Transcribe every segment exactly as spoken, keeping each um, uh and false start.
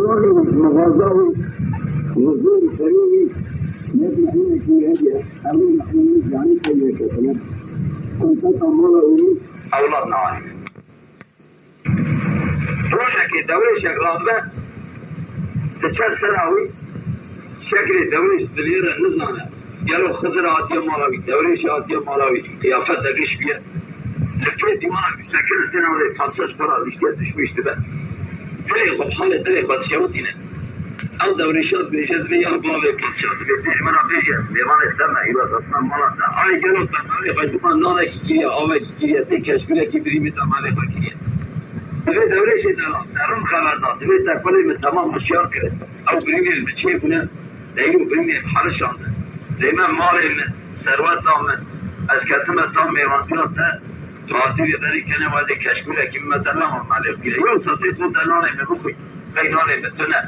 Mixaza wî, mizgîn serî wî, ne bi cihekî heye, ew ê mixmînî canî tê yeketine. Konfeta mala wî ewlad nayê. Rojekê dewrêşek radibe, diçe sera wî, şeklê dewrêş dilêre nizane. Gelo Xizir hatiye mala wî, dewrêşê hatiye mala wî, qiyafet de giş biye. Li pê dîwana wî sekine têna wê padşa ji xwe re rûştiye tişmîş dibe. Dilê xwe, halê dilê xwe dişewitîne. Ew dewrêşa dibêje, dibê ya bavê padşa, dibê tu ji min re bêje, mêvanê te me, îro destmend mala te. Ay gelo te navê xwe ji xwe nanekî kiriye, avekî kiriye, tê keşkûlekî birî min te navê xwe kiriye. Dibê dewrêşê te ra, te rind xeber da, dibê te kulê min temam hişyar kir. Ew birînên bi çê bûne, leyl û birînên herişandin. Lê me malê min, serweta min, ez ketime tam mêvantiya te, tu hatî vê derî kene, wezê keşkûlekî min me te nema nalê xwe kiriye. Yewsa tê tu te nanê min bixwî. Qey nanê min tune,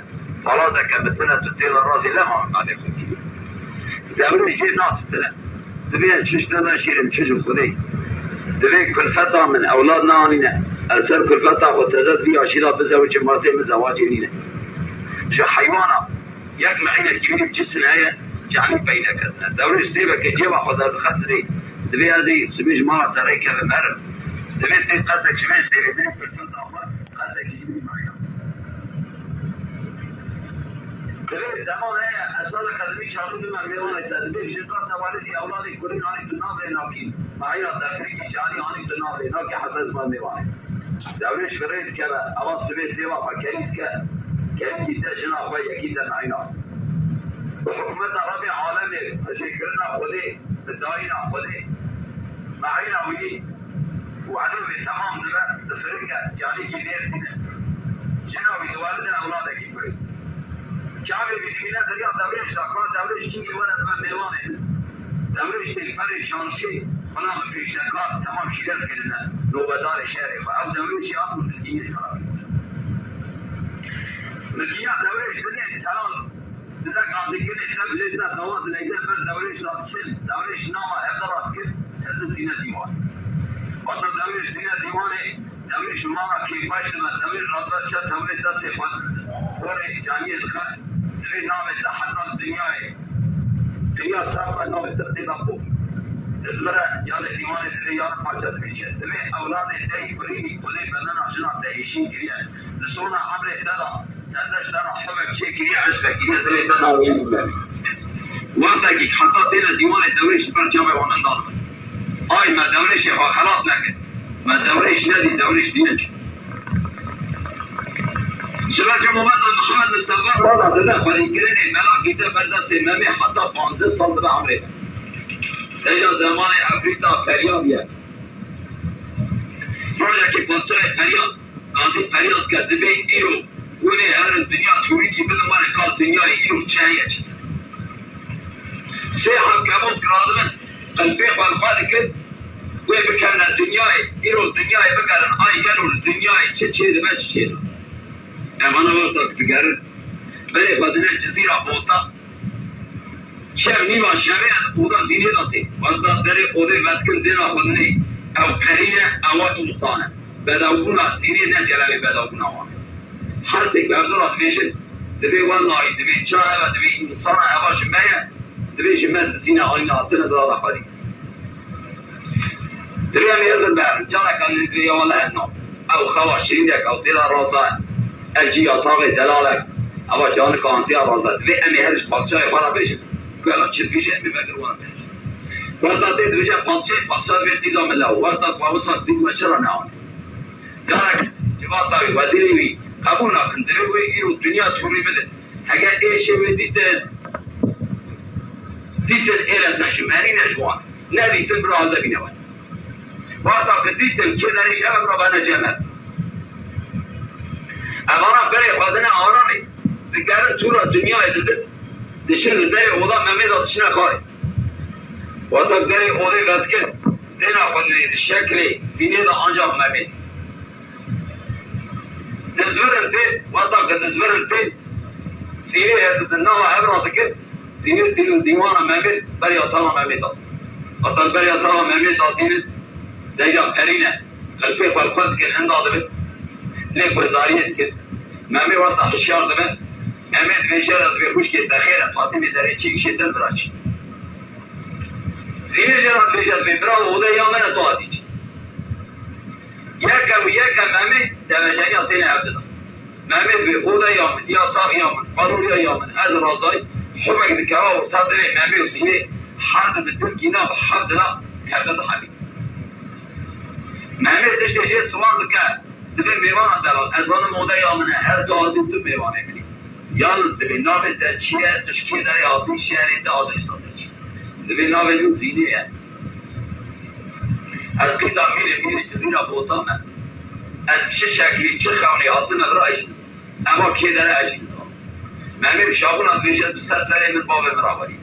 salateke min tune, tu tê de razî nema nanê xwe kiriye. Dewrê jê nasitire. Divê ez çi ji te ve şêrim, çi ji Xwedê. Divê kulfeta min ewlad neanîne. Ez ser kulfeta xwe teze di vî aşîra bizewicim, ma tê min zewacê nîne. Ji heywana yek mehînekî min cisn heye, canî peyneketine. Dewrê sêveke cêva xwe derdixe divê. Divê ez ê sibê ji mala te rê kevim herim. Divê tê qesek ji vê sêvê min kulfeta xwe. Qesekî ji min heye. Divê zeman heye, ez saleke divê çaxî bime mêvanê te, divê ji zaf te welidî ewladê kurî anî tu navê nakî. Mahîra te firîkî şanî anî tu navê nakî heta ez bime mêvanê. Dewrêş firê dikeve, eva sibê sêva xwe kerî dike. Kerîkî te jina xwe yekî te mehîna. Bi hikûmeta Rebê alemê, qijêkirina Xwedê, bi dayîna Xwedê, mehîna wî û edobê temam dibe, difirike, canîkî nêr tîne. Jina wî diwelide ewladekî kurê. Çavê wî dimîne derya Dewrêş de, ka Dewrêş kîngê were dibe mêvanê min. Dewrêş tê li berê çarşê, xuna min pêşekar, temam şîret kirine, nobedarê şerê xwe. Ew Dewrêşê hat û milkî nê xerab kir. Milkiya Dewrêş dinê teral. Dide gazîkirê te bilê te dawa dileyde ber Dewrêş da diçin. Dewrêş nava hevde ra dikir, hevde tîne dîwan. Wata Dewrêş tîne dîwanê, Dewrêş mala kêfweş dibe, Dewrêş radibet çe Dewrêş destê xwe xorê caniyê dixe, divê navê te heta li dinyayê. Dinya ser xwe navê te tê de xo. Dizbire ya li dîwanê divê ya li parçe dibêje. Divê ewladê te yî kurînî Xwedê bedena jina te êşîn kiriye. Li sona emrê te de Derdest te re hevek çêkiriye, eşqe kiriye, dilê te navê wî bûne. Wextekî heta têne dîwanê Dewrêş li ber çavê wan indan. Ay me Dewrêşê xwe xelas nekir. Me Dewrêş nedî, Dewrêş dîne çû. Ji ber ku Mehmet Mihemed Mistefa bala dide xwedîkirinê melakî te ber destê Memê heta panzdeh sal dibe emrê. Te ya zemanê Efrîta ferya bûye. Rojekê padşahê ferya Gazî feryad kir, divê îro hûn ê herin dinya tûrîkî bidin, were ka dinyayê îro çi heye çi. Sê heb kebok radibin, qilpê xwe li xwe dikin, wê bikevne dinyayê, îro dinyayê bigerin, ay gelo li dinyayê çi çêdibe, çi çêdibe. Em ana wexta digerin, berê xwe dine Cizîra Bota, Şev nîva şevê ez oda zînê de tê. Wexta derê odê vedikin dêna xwe dinê. Ew perîne, ewa însan e. Bedawbûna zînê ne celebê bedawbûna wan e. Her tê berdo ra dibêjin, divê wellahî, divê ça eve, divê însana eva ji me ye, divê ji me dizîne ayna hatine dira da xwedî. Divê em ê hildin berin. Careka li divê ya wele hevna. Ew xewa şirînek, ew tê de raza. Ev jî yataxê delalek. Eva canika an tê ya raza. Divê em ê her ji padşahê xwe re bêjin. Ku ela çi dibêje, em ê vekir wan bêjin. Wexta tê dibêje padşahê, padşah divê qîza min lew. Wexta ku ew wisa dît me çira neanî. Carek civata wî, wezîrê wî qebûl nakin. Divê wê îro dinya tûrî bidin. Heger êşê wê dîtin, dîtin êrez ne ji merî ne ji wan. Nedîtin bira helde bîne we. Wexta ku dîtin kê derê ji ev ra bene cem ev. Evana berê xwedine aramê. Digerin tûra dinyayê didin. Diçin li derê oda Memê de diçine xarê. Wexta berê odê vedikin. Têna xwedinê di şeklê dînê de ancaq Memê. Dizvirin tê, wexta ku dizvirin tê, zînê hevdidin nava hev ra dikir, zînê tînin dîwana Memê, beriya tava Memê da. Wexta beriya tava Memê da tînin, deyra perîne, qilpê xwe li xwe dikir, hinda dibin, lê guhdariyê dikir. Memê wexta hişyar dibe, Memê dibêje, ez vê xwişkê te xêr e, Fatîmê derê çi îşê te bira çi. Zînê jê re dibêje, dibê bira, odeya min e, tu hatî çi. Yeke û yeke Memê devejeniya têne hevdina. Memê dibê odeya min, ya saxiya min, qarûriya ya min, ez razayî, hûmek dikeva orta dilê Memê û Zînê, her di bi dilkî na bi hevdina kevin dihemî. Memê tiştê jê siwan dike, dibê mêvana delal, ez zanim odeya min e, her tu hatî tu mêvanê min î. Yalnız dibê navê te çi ye, tu ji kê derê hatî, şerê te adresa te çi. Dibê navê min Zînê ye. Ez qîza mîrê mîrê Cizîra Botan me. Ez bi çi şeklî, çi xewnî hatime vira, ez jî nizanim. Ema kê dere, ez jî nizanim. Memê bi şabûna dibêje, tu ser serê min bavê min raberî.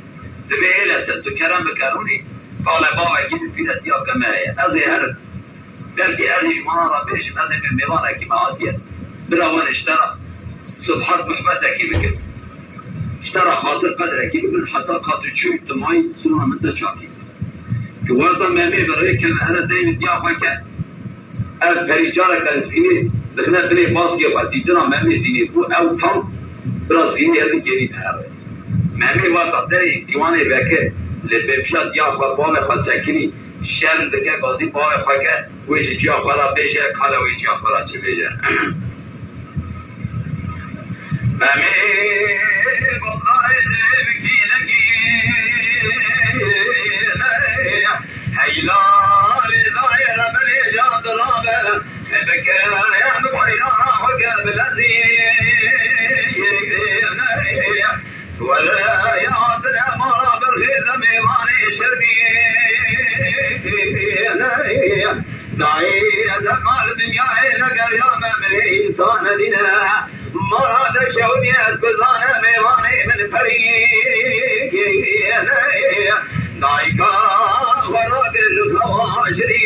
Dibê hêle te, tu kerem bike rûnî, qale bavekî min pîretiya ke me heye. Ez ê herim. Belkî ez jî ji wana re bêjim, ez ê bê mêvanekî me hatiye. Bira wan ji te re subhat muhbetekî bikin. Ji te re xatir qedrekî bikin, heta ka tu çûyî tu mayî, sirûna min te çakî. Ki wexta Memê bi rê keve here deyê diya xwe ke. Ev perî careke Zînê dixine binê baskê xwe, dîtina Memê Zînê bû, ew tam bira Zînê hevdî gêrî dihere. Memê wexta derê dîwanê veke, li bêfiya diya xwe bavê xwe sekinî, şerm dike, gazî bavê xwe ke, wê ji ciya xwe re bêje, kale wê ciya xwe re çi bêje. Memê Botanê bikî nekî, heyla lê dayê re belê ca dirabe, bike em bi xeyrana xwe ke bilezî. Were ya dine mala berxê de mêvanê şermî. Dayê ez mal dinyayê neger ya me mirê însan dîne. Mala de şewnî ez bizane mêvanê min perî. Dayka xwe radê ji xewa şirî.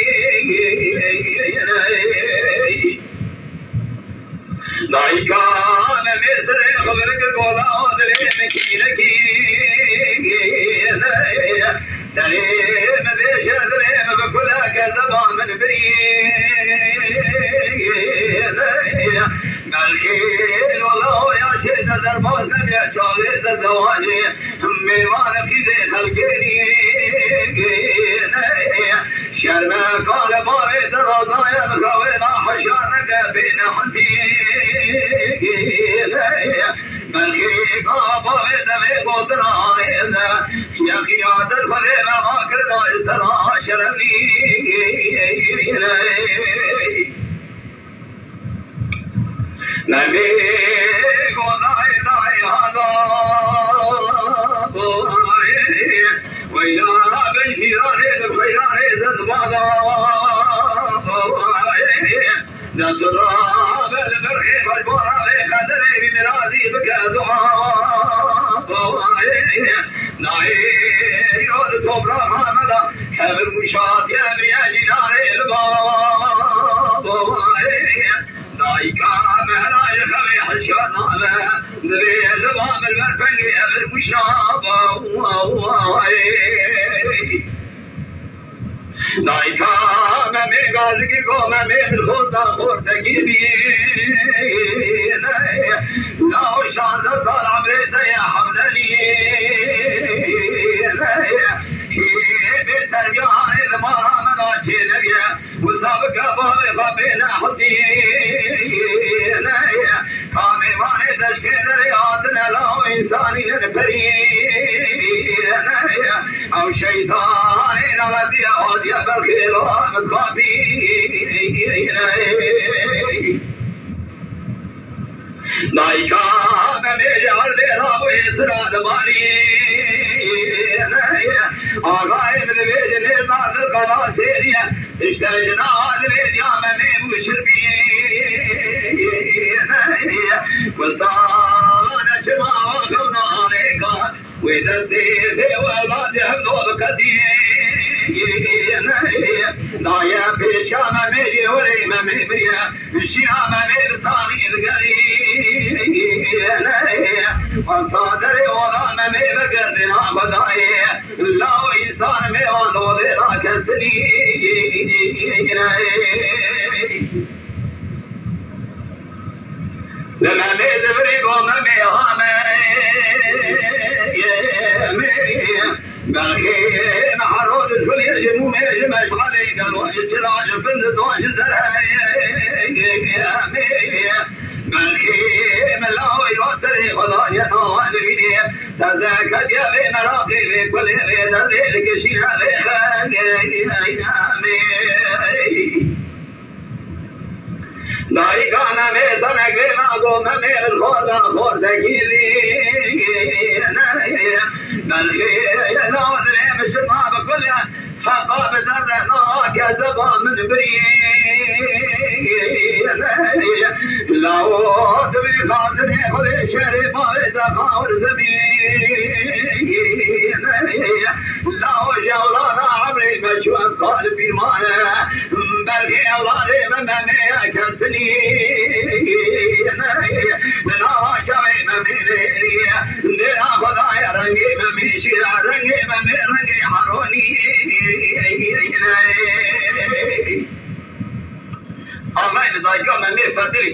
Dayika me mêsirê xwe vir kir gola dilê min kînekî. Serê min vêje dilê min bi kuleke zeba min birî. Belkî lola oya şê de derbas nebî çaxê de zewacê. Mêvanekî dê xelkênî. Şerme kale bavê te razaye, xewê da hişyar neke bê nehentî. Belkî ka bavê te vê gotina amêze, yeqiya te xwedê me va kirina ji te ra şeremî. Memê go dayê dayê hada. Weyla ben hîranê li xeyranê zezbada. Destûra be li berxê xweşbara vê qederê wî mirazî bike dua. Nayê yo di topraxa me de hevir û şatiye biriye cînarê li ba. Dayika me hera ji xewê hişya name, divê li ba min ber pengê hevir û şaba. Dayika me mêga zikî go me mê min xorta xortekî bî. Law şazdeh sal emrê te ye hevdenî. Hê bê terbiya anê li mala me da çênebîye. Wisa bike bavê xwe bê nehildî. Ka mêvanê deşkê derê hatine law însanî ne perî. Ew şeytanê neletî hatiye berxê la mizgafî. Dayika me mêje erdê rabûyê sira dibalî. Axayê min dibêje nêrna zirqana sêriye. Îşte jina dilê diya me mêv û şirbî. Kustane çima xewna alêka. Wê destê vê welatê hevdo biqedî. Daye pêşiya me mêjê werê me mêmiriye. Jina me mê bi tanî digerî. Wesa derê ola me mê vegerdê navxwedayê. Law însan mê wan odê raketinî. Li Memê divirî go Memê hame. Belkî me hero di zulê ji mûmê ji meşalê gelo ji çira ji fin di don ji zereyê. Belkî me lawê yo serê xwe daye nawa li vînê. Teze ketiye vê meraqê vê kulê vê derdê dikişîne vê xelkê. Dayika Memê tenek vê nago Memê li xwe de xortekî dî. Belkî nazirê min şima bi kule heqa bi derde nake zeba min birî. Lawo dibî xatirê xwe şerê bavê te xawir zebî. Lawo ji ewlada emrê me çû ev qalbî mane. Belkî ewladê me Memê ye kestinî. Li nava çavê Memê nêrî. Dêra Xwedayê rengê Memê şîr e, rengê Memê rengê heronî. Axayê li dayika Memê Fetilî.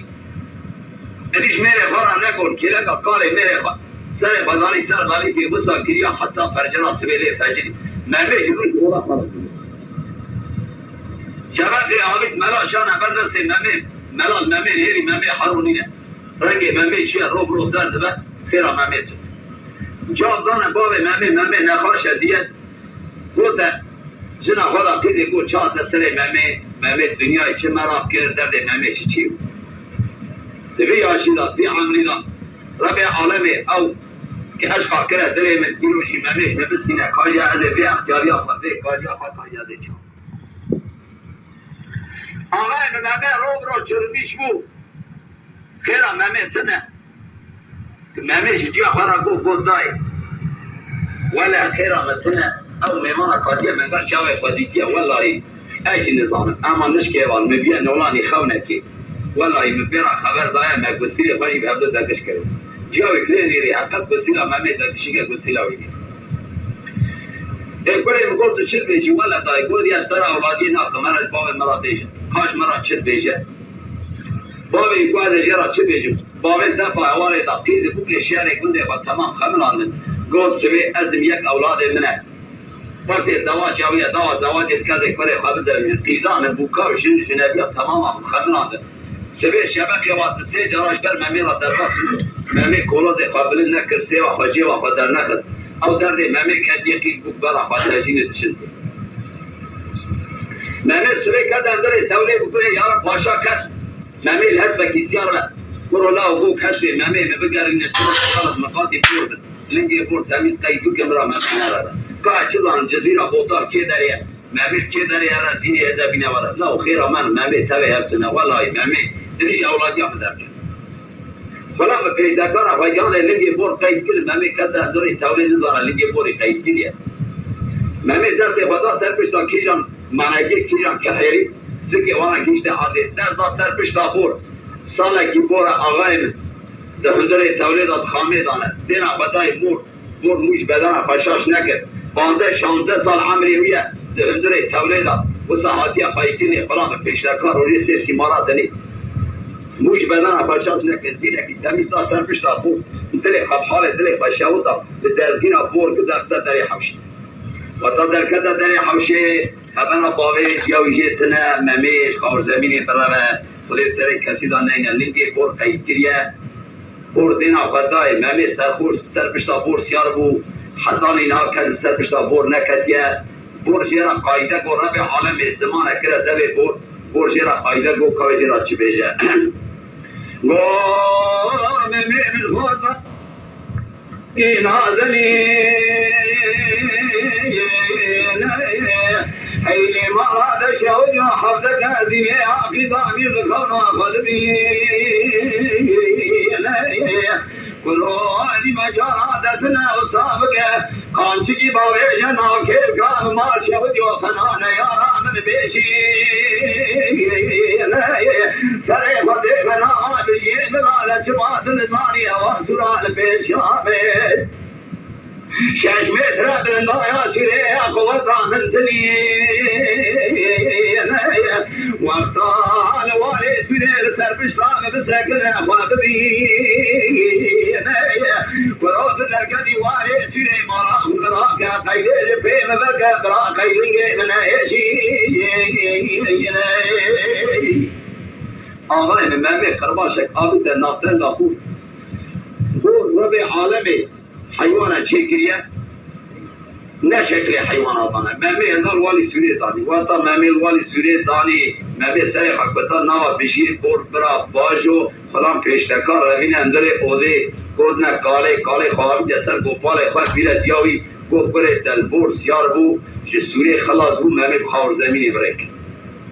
Êdî ji mêrê xwe re nekor, kêleka kalê mêrê xwe. Serê xwe danî ser xalîtê wisa kiriya heta percena sibê lê fecirî. Memê ji rû ji ola xwe re kiriya. Şeveqê avît mela şane ber destê Memê. Mela li Memê nêrî Memê heronî ne. Rengê Memê çi ye, ro bi ro der dibe, xêra Memê çi. Çav zane bavê Memê, Memê nexweş e diye. Gote, jina xwe de qîzê got, çate serê Memê, Memê dinyayê çi meraq kir, derdê Memê çi çi yo. Di vî yaşî de, vî emrî de, Rebê alemê ew ki eşqa kire dilê min, îro jî Memê ji min bistîne, kaja ez ê vê extiyariya xwe, vê kariya xwe, kaja ez ê çav. Axayê min Memê ro bi ro çirmîş bû. Xêra Memê tune. Memê ji ciya xwe re got, got dayê. Wele xêra me tune. Ew mêmana katiye me ber çavê xwe dîtiye. Welahî ez jî nizanim. Ema nişkê van me biye nolanî xewnekê. Welahî min pê re xeber daye me gustîlê xwe jî bi hevdu derdiş kirin. Ciya wê kirê nêrê heqet gustîla Memê derdişîke gustîla wê. Ê kurê min got tu çi dibêjî? Wele dayê got ya sera ewladiyê nakim, me re ji bavê me re bêje. Ka ji me re çi dibêje? Bavê ku ez ê jê re çi bêjim? Bavê defa hewarê da qîzê bûkê şerê gundê xwe temam xemilandin. Got sibê ez im yek ewladê min e. Wextê zewaca wî ye, dawa zewacê bi kezê kurê xwe bide min. Qîza min bûka û jin jinebiya temama xemilandin. Sibê şeveqê wa di sê cara ji ber Memê re derbas bû. Memê kolozê xwe bilind nekir, sêva xwe cêva xwe dernexist. Ew derdê Memê ketiye qîz bûk bela xwe tejînê dişin. Memê sibê ket endirê tewlê bi kurê ya re paşa ket. Memê li her vekî siyar ve. Kuro law bû kesê Memê mi bigerîne, kuro xalas miqatî bor bin. Lingê bor temîz qey du kimra Memê nere. Ka çi zanim Cizîra Botar kê derê ye? Memê kê derê ye re zînê hede bîne were. Law xêra men Memê tevê hevsine. Welahî Memê. Divî ewladiya min derke. Xwela min pêşdekara xwe yanê lingê bor qeyd kir, Memê kete hundirê tewlê nizane lingê borî qeyd kiriye. Memê destê xwe da ser pişta kîjan manegê kîjan kehêrî, zikê wana gihîşte ardê. Dest da ser pişta bor. Salekî bora axayê min di hundirê tewlê de dixamê dane. Dêna xwe dayê mor. Bor mû ji bedena xwe şaş nekir. Panzdeh şanzdeh sal emrê wî ye, di hundirê tewlê de wisa hatiye xweyîkirinê, xwela min pêşdeka rojê sêr sîmara dinê. Mû ji bedena xwe şaş nekir, zînekî temîz da ser pişta bor, dilê xwe bi halê dilê xwe şewita, bi dezgîna bor gide xwe derê hewşê. Weta derkete derê hewşê, hebena bavê diya wî jê tine, Memê ji xawrzemînê bireve, xulê serê kesî de neyne, lingê bor qeyd kiriye. Bor dêna xwe dayê, Memê serxoş ser pişta bor siyar bû, heta niha kes li ser pişta bor neketiye. Bor jê re qayîde got, Rebê alemê zimanek kire devê bor, bor jê re qayîde got, ka wê jê re çi bêje. Got, Memê min xwe da. Nazenî Eylê mala de şewca hevdeke zîvê aqî damî di xewna xwe dibî. Kuro zî me cara desine wisa bike, qamçikî bavêje navkêrka min mal şewca fena neyara min bêjî. Serê xwe tê fena bijiyê bila de çima tu nizanî ewa sura li pêşa bê. Şeş metre bilindaya Sûrê ya quweta min tinî. Wexta li warê Sûrê li ser pişta min bisekine xwe bibîne. Kuro bi derketî warê Sûrê mala xwe bira ke qeydê ji pê min veke bira qeydingê min hêşî. Axayê min Memê Qirbaşek avite navtenga xwe. Bo ribê alemê heywana çêkiriye, ne şeklê heywana dane. Memê hêza li walî Sûrê danî. Wexta Memê li walî Sûrê danî, Memê serê xwe kota nava bijiyê bor bira bajo, filan pêşteka revîne hundirê odê, gotine kalê, kalê xwe avîte ser gopalê xwe, vîre diya wî, got kurê te li bor siyar bû, ji Sûrê xilas bû, Memê bi xawir zemînê bi rê kir.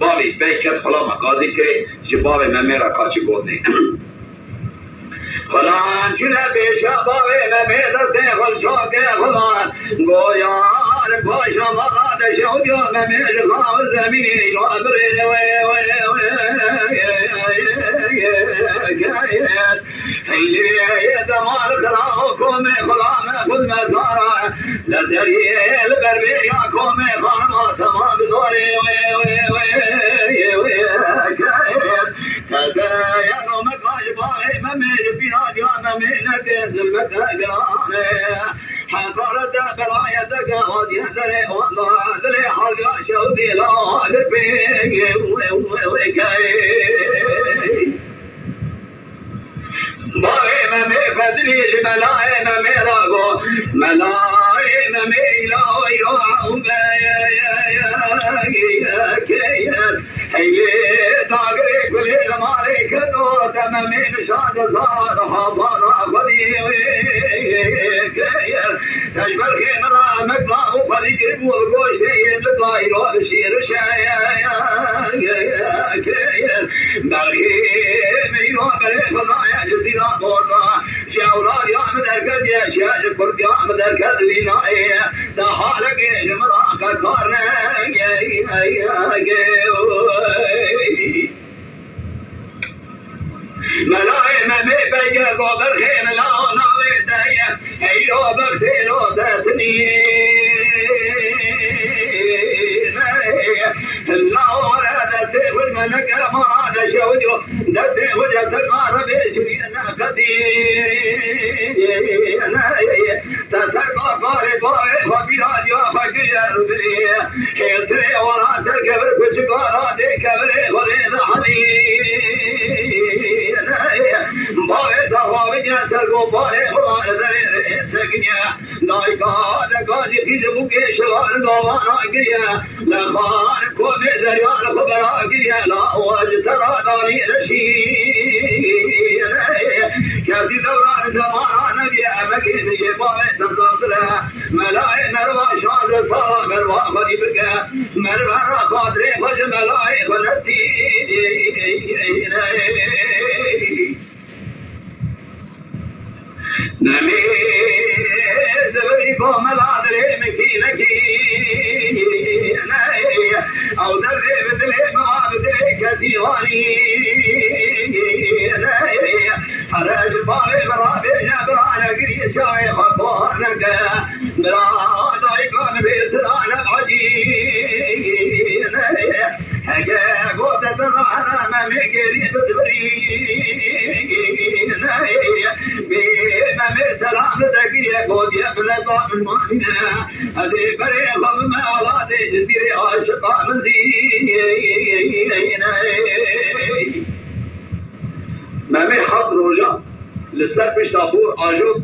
Bavê pey ket xulama gazî kirê, ji bavê Memê re kaçî gotinê. Xulam çûne pêşiya bavê Memê, destê xwe li çakê xwe da. Goyar paşa mala de şewdiya Memê ji xawir zemînê ya birê wê, wê, wê, wê, wê, wê, wê. Heylê demal xira û komê xulame xud me zara. Li deriyê li ber bêriya komê xanima sema bi zorê wê, wê, wê, wê, wê, keyf. Teze yeno me ka ji barê Memê, ji pîra diya Memê neke zilmete girane. Heqarete belayeteke hatiye derê wanda, dilê halga şewdî la li pê, wê, wê, wê, wê, keyf. Bavê Memê Fedilî ji melayê Memê re got, melayê Memê îla îla Heylê dagirê kulê li malê keno, te Memê nişan de zar hapana xwedî. Te ji ber xêmira emek ma û xwedî kiribû bi goştê yên li dayî ro li şîrişe. Berê meywa berê xwedaya ji zîra borda. Ji ewladiya min derket ye, ji, ji kurdiya min derket lînayê. Te halekê ji min ra qekar ne. Melayê Memê Bege Baberxê mela navê te ye. Eyro bextê lo te tinî. Laware destê xwe ji me neke, mala de şewdiyo. Destê xwe ji te kare bê şirî ne qetî. Te ser kakarê bavê xwe bîra diya xwe kiriye rûdirê. Hêltirê wana ser kevir kuçikara dê kevirê xwe dê de helî. Bavê te xwe bike ser goparê xwe li derê rê sekiniye. Dayika de gazî xîzim û kêşewan gavana kiriye. Li xar komê derya li xwe bera kiriye. La o ji te ra danî reşî. Kesî dewran zemana nebiye, emekê min jê bavê te zazile. Melayê merva şazdeh sala merva xwedî bike. Merva ra xatirê xwe ji melayê xwe nesî. Nemê zivirî komela dilê min kî nekî. Ew derdê bi dilê min va bi dilê kesî wanî. Here ji bavê min rabêje, bira negirî çavê xwe kor neke. Bira dayika min bê sira ne acî. Heke gote te zahra Memê gêrî bi zivirî. Bê Memê selam te kiriye, gotiye bi reza min manîne. Ez ê berê xwe bime welatê, ji zîrê aşiqa min zî. Memê heft rojan li ser pişta bor ajot,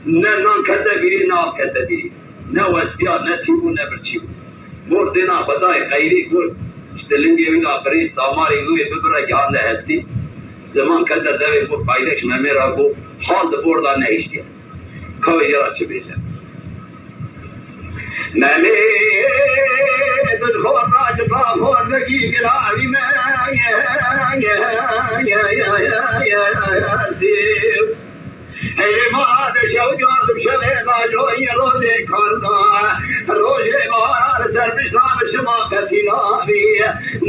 ne nan kete bîrî, ne av kete bîrî, ne westiya, ne tî bû, ne birçî bû. Bor têna xwe dayê qeyrî, got, ji dilingê wî re birî, damarê wî wê bibire, gihande hestî. Ziman kete devê bor, qayde ji Memê re got, hal di bor de nehiştiye. Ka wê jê re çi bêje? Memê tu ji xorta ji xortgî giravî me. Ey ma de şew cardim şevê najoyê rojê karda. Rojê bahara li ser pişta min şima qetî nabî.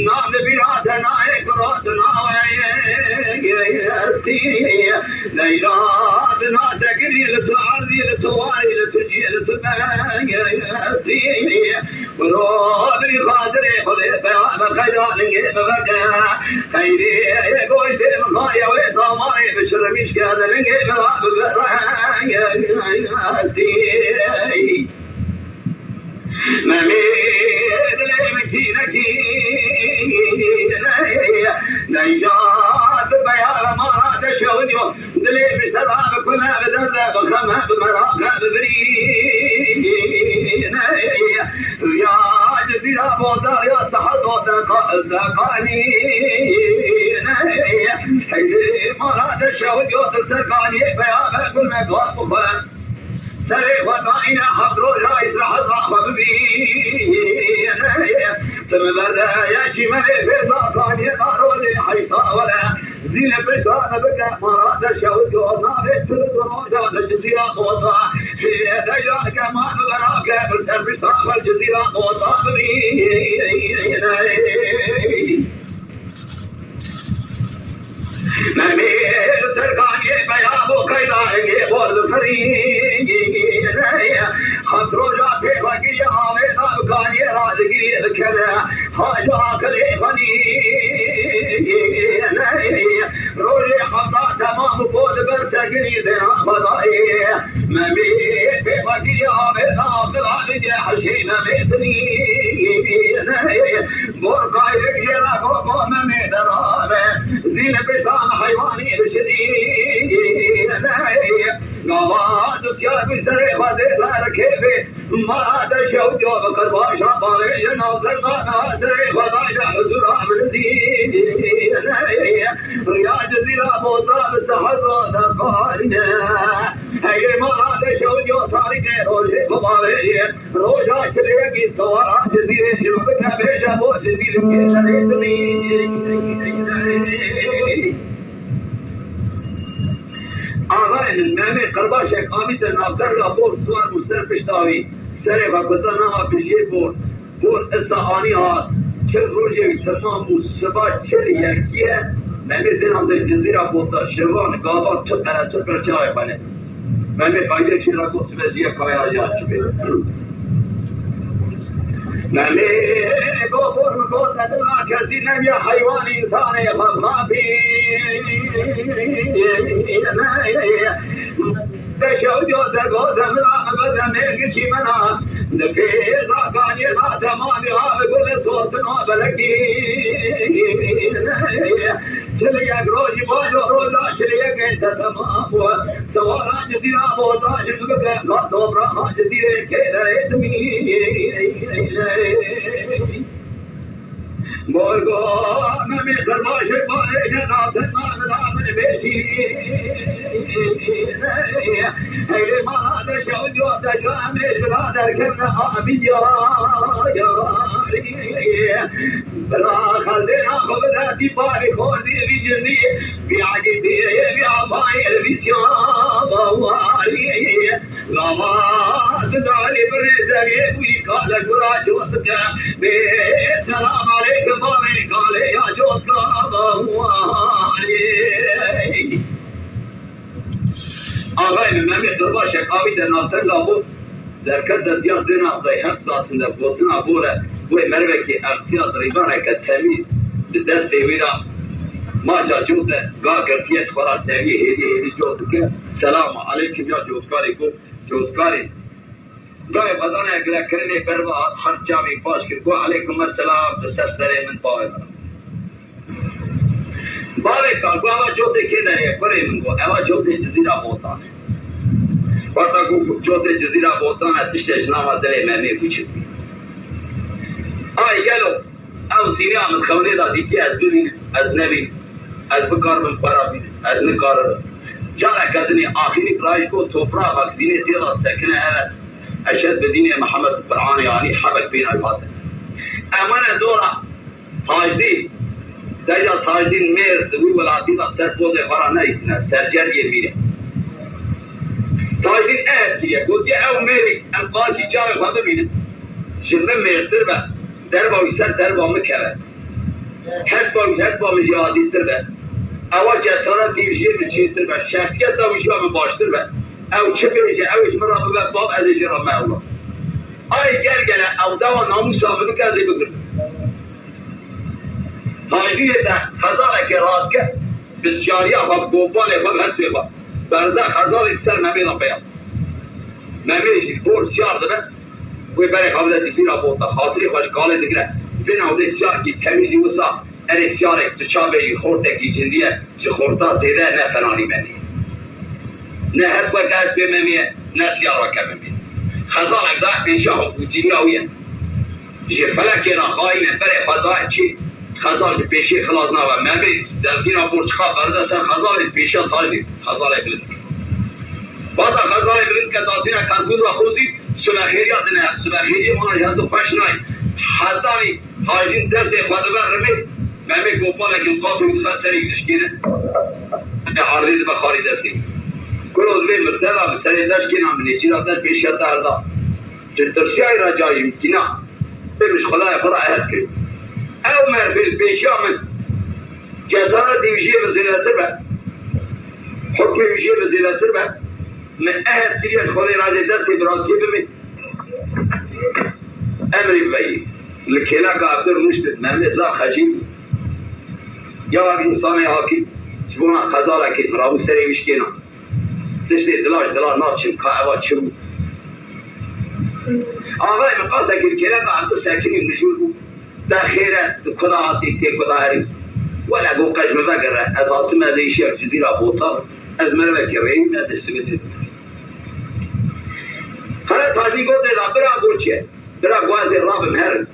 Nam bi bîra te nayê, kuro tu nawe. Leyla, tu nasekî Li tu erdî, li tu warî, li tu cî, li tu mengestî. Wiro birî xatirê Xwedê peyame qeyda lingê min veke. Xeyrê goştê min xaye wê damarê bi şirmîşke de lingê min ra bibire. Memê dilê min kînekî neye. Deja tu beyara mala de şewdiyo. Dilê min şera bikune bi derde bi xeme bi meraqe bi birî neye. Ya cizîra bozar ya sahet o deqa deqanî neye. Heylê mala de şewdiyo tu serkaniyê peyame gul me dua bixwe. Serê xwe dayîne heft roja îsrehet xwe bibîne. Ti min berde yekî me vê fêza zanî da rojê heyşta were. Zîne pişta me bike mara de şew û navê tu li roja de cizîra xota. Hê de ya ke ma min vera ke ser pişta xwe cizîra xota bibîne. Memê li ser kaniyê peya bo keyda engê bor li firî. Heft roja pêvekî ya avê nav kaniyê ra digirî dikeve. Haca kilê xwenî. Rojê hefta temam bo li ber serginî dêna xwedayê. Memê pêvekî ya avê nav dilanî cê hişê memê dinî. Bor kayê jê re go go memê derane. Zîne piştan heywanî dişidî. Gava dustya bi serê xwe dê ber kêfê. Mara de şew diyo bi qirbaşa bavê ji nav zermana serê xwe dayne huzura min zî. Riya cizîra bota bi seheta de qarîne. Heyê mala de şew diyo tarîne rojê bi bavê. Roja şileyekî sewara cizîrê ji min bike bêje bo cizîrê kêşerê dilî. Axayê min, Memê qirbaşek avîte navberga bor, siwar bû ser pişta wî. Serê xwe kute nama bijiyê bor. Bor esa anî hat. Çil rojê wî temam bû, siba çil yekî ye. Memê dênan de cizîra bota, şevan, gavan, tu qere, tu qere çavê xwe ne. Memê qayde çi ra got, sibe ziye kaya ya çi be. Memê go bor min got, edil nakerdî, neviya heywan însanê xwe xapî. Beşew diyo zergo zemira min be zemê giçî min a. Di pêza kaniyê da temamî a bi gulê sotin a belekî. Çil yek rojî bajo roja çil yekê te temam bû. Sewara cizîra bota ji min bike, ka topraxa cizîrê kêlerê dimî. Borgo, Memê qirbaşê barê ne natin navida min bêjî. Eylê mala de şew diyo te camê ji la derkevne abiya yarî. Bila xeldêna xwe bide dî barê xozî vî cinî, vî egîdî, vî apayê, vî siyaba warî. Lava didarê birêzerê wî kale gura cotka. Bê selam aleykum bavê kalê ya cotka warî. Axayê min Memê Qirbaşek avî de navtenga bû. Derket de diyar dêna zeyhef datin de gotina bore. Wê mervekî ertiya di rîvaneke temî di destê wî ra maca cote ga girtiye xwe ra tevî hêdî hêdî cot dike. Selam aleykum ya cotkarê ku cotkarê. Gayê xwedana girekirinê ber ve hat her çavê paş kir ku aleykum selam tu ser serê min bavê min. Bavê ka, got, eva cotê kê de ye? Kurê min, got, eva cotê Cizîra Botan e. Wexta ku cotê Cizîra Botan e, tiştê ji nava dilê Memê biçin. Ay gelo, ew sîniya min xewnê de dîtî, ez bibînim, ez nebînim, ez bikarim para bînim, ez nikarim. Careke dinê axirî birayî got, topraxek dînê tê de sekine ev e. Eşed bi dînê Mihemed Qur'anê anî hebek bêna hate. Em wene dora Tajdîn, deja Tajdîn mêr di wî welatî de ser pozê xwe re nedîtine, ser cergê mîne. Tajdîn ev kiriye, gotiye, ew mêrê em qaşî çavê xwe bibînin, ji min mêrtir be, derva wî ser derva min keve. Hespa wî hespa min jî azîztir be. Ewa cesaretî wî jê min çêtir be, şexsiyeta wî jî ya min baştir be. Ew çi bêje, ew ê ji min re bibe bav, ez ê jê re me ewla. Ay gergele, ew dewa namûsa min bike, ez ê bigrim. Tacdînê de xezalekê radike, bi siyariya xwe, bi gopalê xwe, bi hestê xwe. Berze xezalê ser Memê de peya. Memê jî xor siyar dibe. Wê berê xwe bide dîfîra bota. Xatirê xwe ji kalê digire. Vê navdê siyar kî temî jî wisa. Erê siyarek tu çavê jî xortekî cindî ye, ji xorta zêde ne fenanî benî. Ne hespeke hespê Memê ye, ne siyareke Memê ye. Xezalek da pêşiya xwe û cîniya wî ye. Ji felekê re xayîne berê xwe daye çi? Xezal ji pêşiyê xilas nabe. Memê dezgîna borçixa berde ser xezalê, pêşiya tacdî xezalê bilind. Bata xezalê bilind ke datîna karpûza xozî, sibexêriya dine, sibexêriyê wana ji hevdu xweş nayê. Hetanî Hajîn destê xwe dibe rimê, Memê gopalekî qafî dixe serî dişkîne. Erdê dibe xarî destê. Kuro divê mirtela bi serê deşkêna min ê çîra te pêşiya te hilda. Ji tirsiyayê re cayî min tîna. Tê min ji Xwedayê xwe re ehed kir. Ew merfê li pêşiya min cesaretê wî jê min zêdetir be. Hukmê wî jê min zêdetir be. Min ehed kiriye ji Xwedê re dê destê bi rastiyê bimê. Emrê veyî. Li kêleka Eftir rûniştin, Memê zaf xecîl bû. Ya wek însanê hakî, ji bona xezalekê rabû serê wî şikêna. Tiştê dilaj dilaj naçin ka eva çi bû. Avayê min qasekî li kêleka Eftir sekinî mijûl bû. Te xêr e, tu kuda hatî, tê kuda herî. Wele go qej min vegere, ez hatime dê îşev Cizîra Botan, ez merivekî rêyî me dê simidê. Qere Tacî gotê da bira goçe. Bira guazê rabim herin.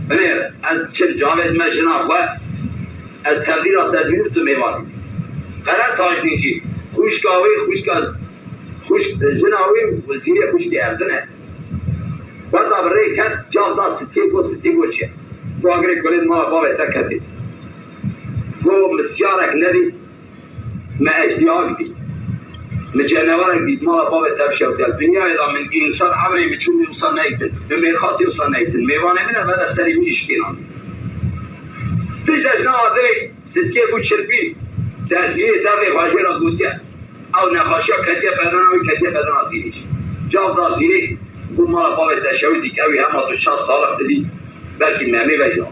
Binêr, ez çil cavêt me jina xwe, ez tevdîra te dûr tu mêvanî. Qere Tacî jî, xwişka wê, xwişka, xwişk, jina wê û zîrê xwişkê ev din e. Weta bi rê ket, cav da sitî go, sitî go çi? Go agirê kulê mala bavê te ketê. Go misyarek nedî, me ejdîyak dî. Min cenewerek dît, mala bavê te bişewtiya. Dinyayê de min însan emrê min çû wisa neytin. Min mêrxasî wisa neytin. Mêvanê min e, me de serê min îşkênan. Tij de ji nava vê sitkê bû çirpî. Destgirê devê xwe jê re gotiye. Ew nexweşiya ketiye bedena wî, ketiye bedena Zînê jî. Cav da Zînê, bû mala bavê te şewitî, ew ê hema tu şaş salix dibî, belkî Memê veyda.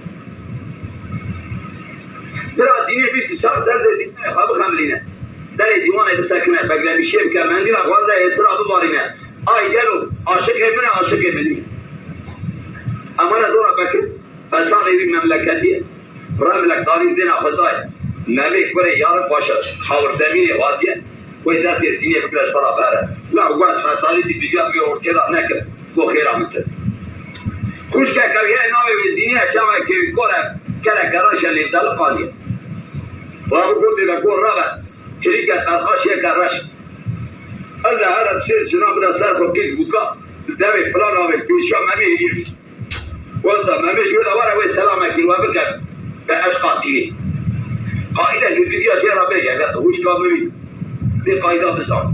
Bira Zînê bîst û çar derdê dîwanê xwe bixemilîne. Derê dîwanê bisekine, beglemîşiyê bike, mendîla xwe de hêsira bibarîne. Ay gelo, aşiqê min e, aşiqê min nîne. Emane dora Bekir, fesadê wî memleketî ye. Remlek darî zêna xwe dayê. Memê kurê Yarî Paşa, xawirzemînê hatiye. Wê destê Zînê bigire ji xwe re bere. Wek guez fesadî dî, dî ya wê ortê de nekin. Go xêra min tir. Xwişkeke wî heye navê wê Zînî ye, çavekê wî kor e, kereke reş e, lê deliqanî ye. Rabû gotê de go reve, kirîke qerxaşiyeke reş. Ella here bi sêr jina bide ser xwe qîz bûka, bi devê filan avê pêşiya Memê hêdî. Wexta Memê ji wê de were wê selamekî li we bike, bi eşqa Zînê. Qaîdek li diviya jê re bêje, eger tu xwişka min bî, vê qayda bizan.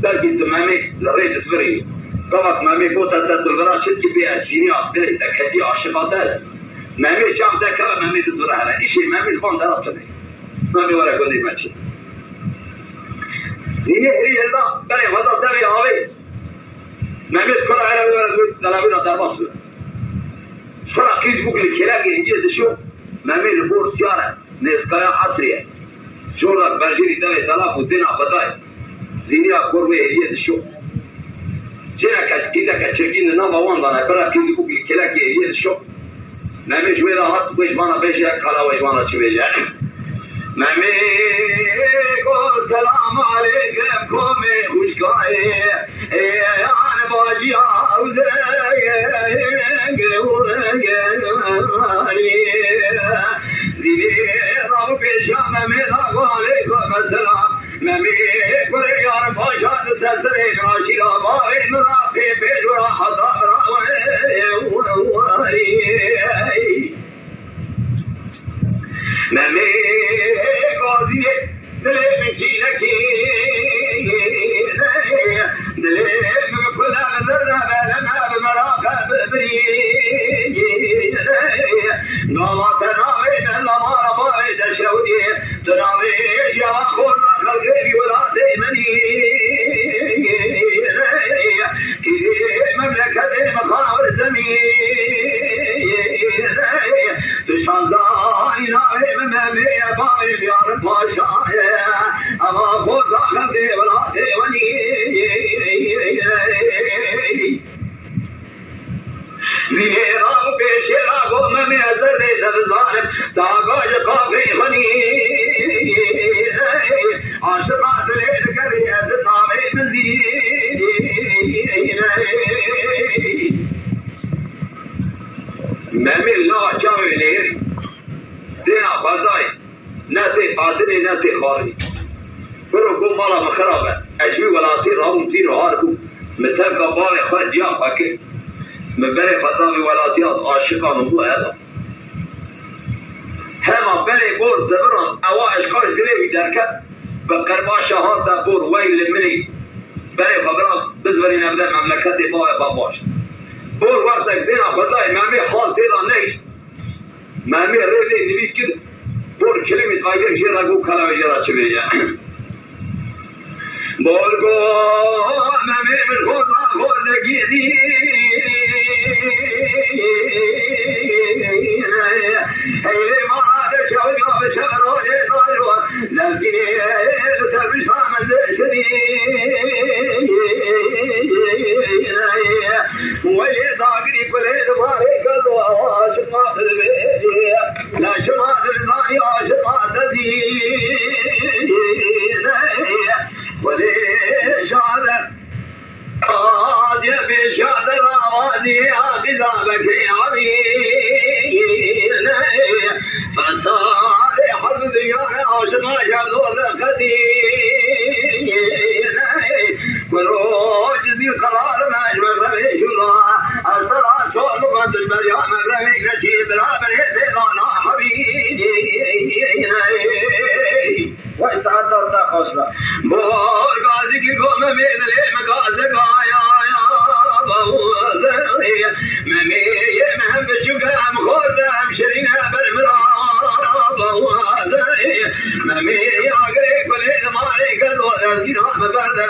Belkî tu Memê li rê dizvirînî. Gava ku Memê gote te tu li vira çi dikî, bê ez Zînî ya dilê te ketî aşiqa te. Memê çav dekeve, Memê dizvire here. Îşê Memê li van dera tune. Memê were gundê me çi. Zînê herî hilda, berê xwe da devê avê. Memê kura here were wê delavîna derbas bû. Kura qîz bû ku li kêlekê hêdiyê dişo, Memê li gor siyar e, nêzkaya esrê ye. Jorda berjêrî devê dela bû, dêna xwe dayê. Zîniya kor wê hêdiyê dişo. Jêreke qîzeke çirkîn li nava wan dane, bira qîz bû ku li kêlekê hêdiyê dişo. Memê ji wê re hat, wê ji wana bêje, kala wê ji wana çi bêje. Memê got, selam aleykum komê xwişkayê, ê yan baciya û zeng û zeng. Zînê ra û pêşa Memê da, aleykum selam. Memê kurê Yarî Paşa, di ser serê min aşîra bavê min ra pê pêş wira heta min ra. Memê gaziyê dilê min kînekî. Vînê ra û pêşê ra go Memê ez zerrê te dizanim, daga ji qafê xwenî. Aşiqa dilê dikerî ez navê min zî. Memê la çavê nêr, dêna xwezayê. Ne tê qatilê, ne tê xalî. Biro ku mala min xirab e. Ez ji wî welatî rabûm tîr û har bûm. Min tevka bavê xwe diya xwe kir. Min berê xwe da vî welatî, ez aşiqa min bû eva. Hema berê bor ziviran, ewa eşqa ji dilê wî derket. Bi qirbaşa hate bor, wey li min î. Berê xwe bira bizvirîne bide memleketê bavê xwe baş. Bor wextek dêna xwezayê Memê hal tê da nehişt. Memê rê lê nivî kir, bor kilimî dayê jê re got, kala wê jê re çi bêje. Bor got, Memê min xorna xor negînî. Heyrê mala de şev ya bi şev rojê dajo. Lezgînê li ser pişta min dişinî. Welê dagirî kulê di barê kelo aşiqa dibêjê. Leşima dizanî aşiqa dezî. Welê şade. Adê bêşade ravazî aqiza bekê avî. Fesadê herd dinyare aşiqa şerdo de qedî. Kuroj zî qerar me ji megrevê şûna. Ez sera sor bikim tu ji beriya megrevê neçî bira berê têlana hevî. Vay saeta te xweş be. Bor gazikî go Memê dilê min gazika ya ya. Memê yê min biçûk e, em xort e, em şirîn e, ber min ra. Memê ya girê kulê li malê gelo, ez gîna min berde.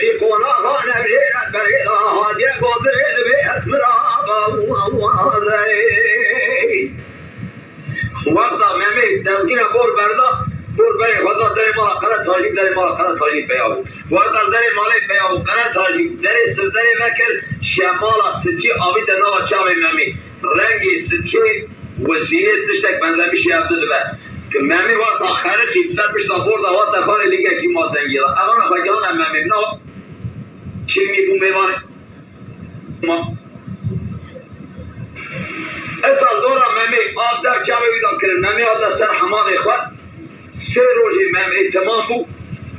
Vî qonaxa ne bêre berê da hatiye gotirê dibê ez min ra. Wexta Memê dezgîna bor berda, bor berê xwe da derê mala Qere Tacî, derê mala Qere Tacî peya bû. Wexta derê malê peya bû, Qere Tacî derê sirderê vekir, şemala sitkî avîte nava çavê Memê. Rengê sitkê û zînê tiştek benzemişî ev du dibe. Ki Memê wexta xeriqî ser pişta bor da wate xalê lingekî ma zengî da. Evana xwe gihane Memê, na çimî bû mêvanê. Ma. Esa zora Memê, av der çavê wî da kirin. Memê hate ser hemalê xwe. Sê rojê Memê temam bû.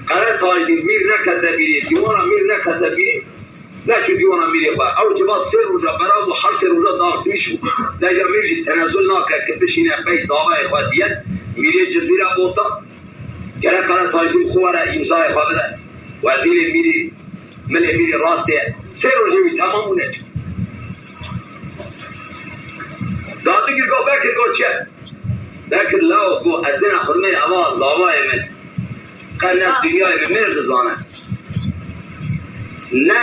Qere Tacî mîr nekete bîrê, dîwana mîr nekete bîrê. Neçû dîwana mîrê xwe. Ew civat sê roja bera bû, her sê roja daxtmiş bû. Deja mîr jî tenezul nake ki bişîne pey davayê xwe diye. Mîrê Cizîra Bota. Gerek Qere Tacî xwe were îmzayê xwe bide. Wezîrê mîrî, milê mîrî rastê. Sê rojê wî temam û neçû. Dadigir go Bekir go çi? Bekir law go ez dêna xurmeyê eva lavayê min. Qe ne dinyayê min mêr dizane. Ne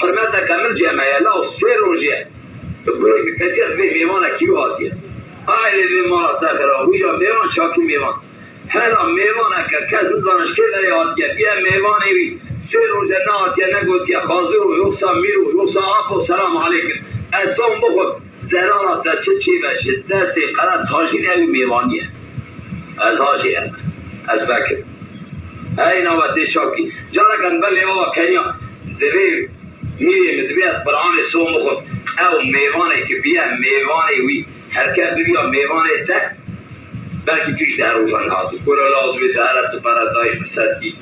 hurmeteke min cem heye law sê rojê. Bi gurê min ketiye vê mêvanekî wî hatiye. Ayrê vê mala te xira, wî ya mêvan çakî mêvan. Hera mêvaneke kes nizane ji kê derê hatiye, biye mêvanê wî. Sê roje nehatiye, negotiye, Xazir o, yoksa Mîr o, yoksa Apo, selam aleykim. Ez zon bixwim, zerara te çi çêbe ji destê Qere Tacî ne, ew mêvanî ye. Ez hajê em. Ez vekim. Hey nava tê çakî. Careke em ber lêva keniya. Divê mîrê min, divê ez Quranê zon bixwim. Ew mêvanê ki biye mêvanê wî. Herke bibiya mêvanê te, belkî tu jî di her rojan hatî. Kura law divê te here tu pere dayî bi sedkî.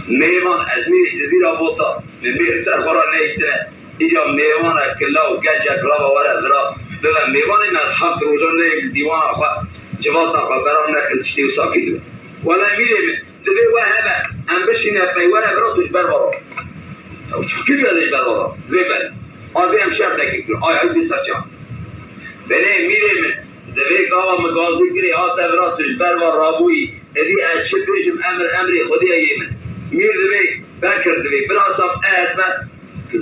Mêvan, ez mîrê Cizîra Bota, min mêr ser xwe re neytine. Îca mêvanek ki law gencek lava were vira, bibe mêvanê me, ez heft rojan neyê li dîwana xwe, civata xwe bera nekin, tiştê wisa kiribe. Wele mîrê min, Divê we hebe, em bişîne peywere vira tu ji ber ve re. Ew çi kiriye de ji ber ve re? Divê ber. A vê em şertekî kir. Ay, ay, vê serçe. Belê mîrê min, divê gava min gazî kirê hate vira tu ji ber ve rabûyî. Êdî ez çi bêjim, emir emrê Xwedê ye yê min. Mîr divê, Bekir divê, birasa ez be,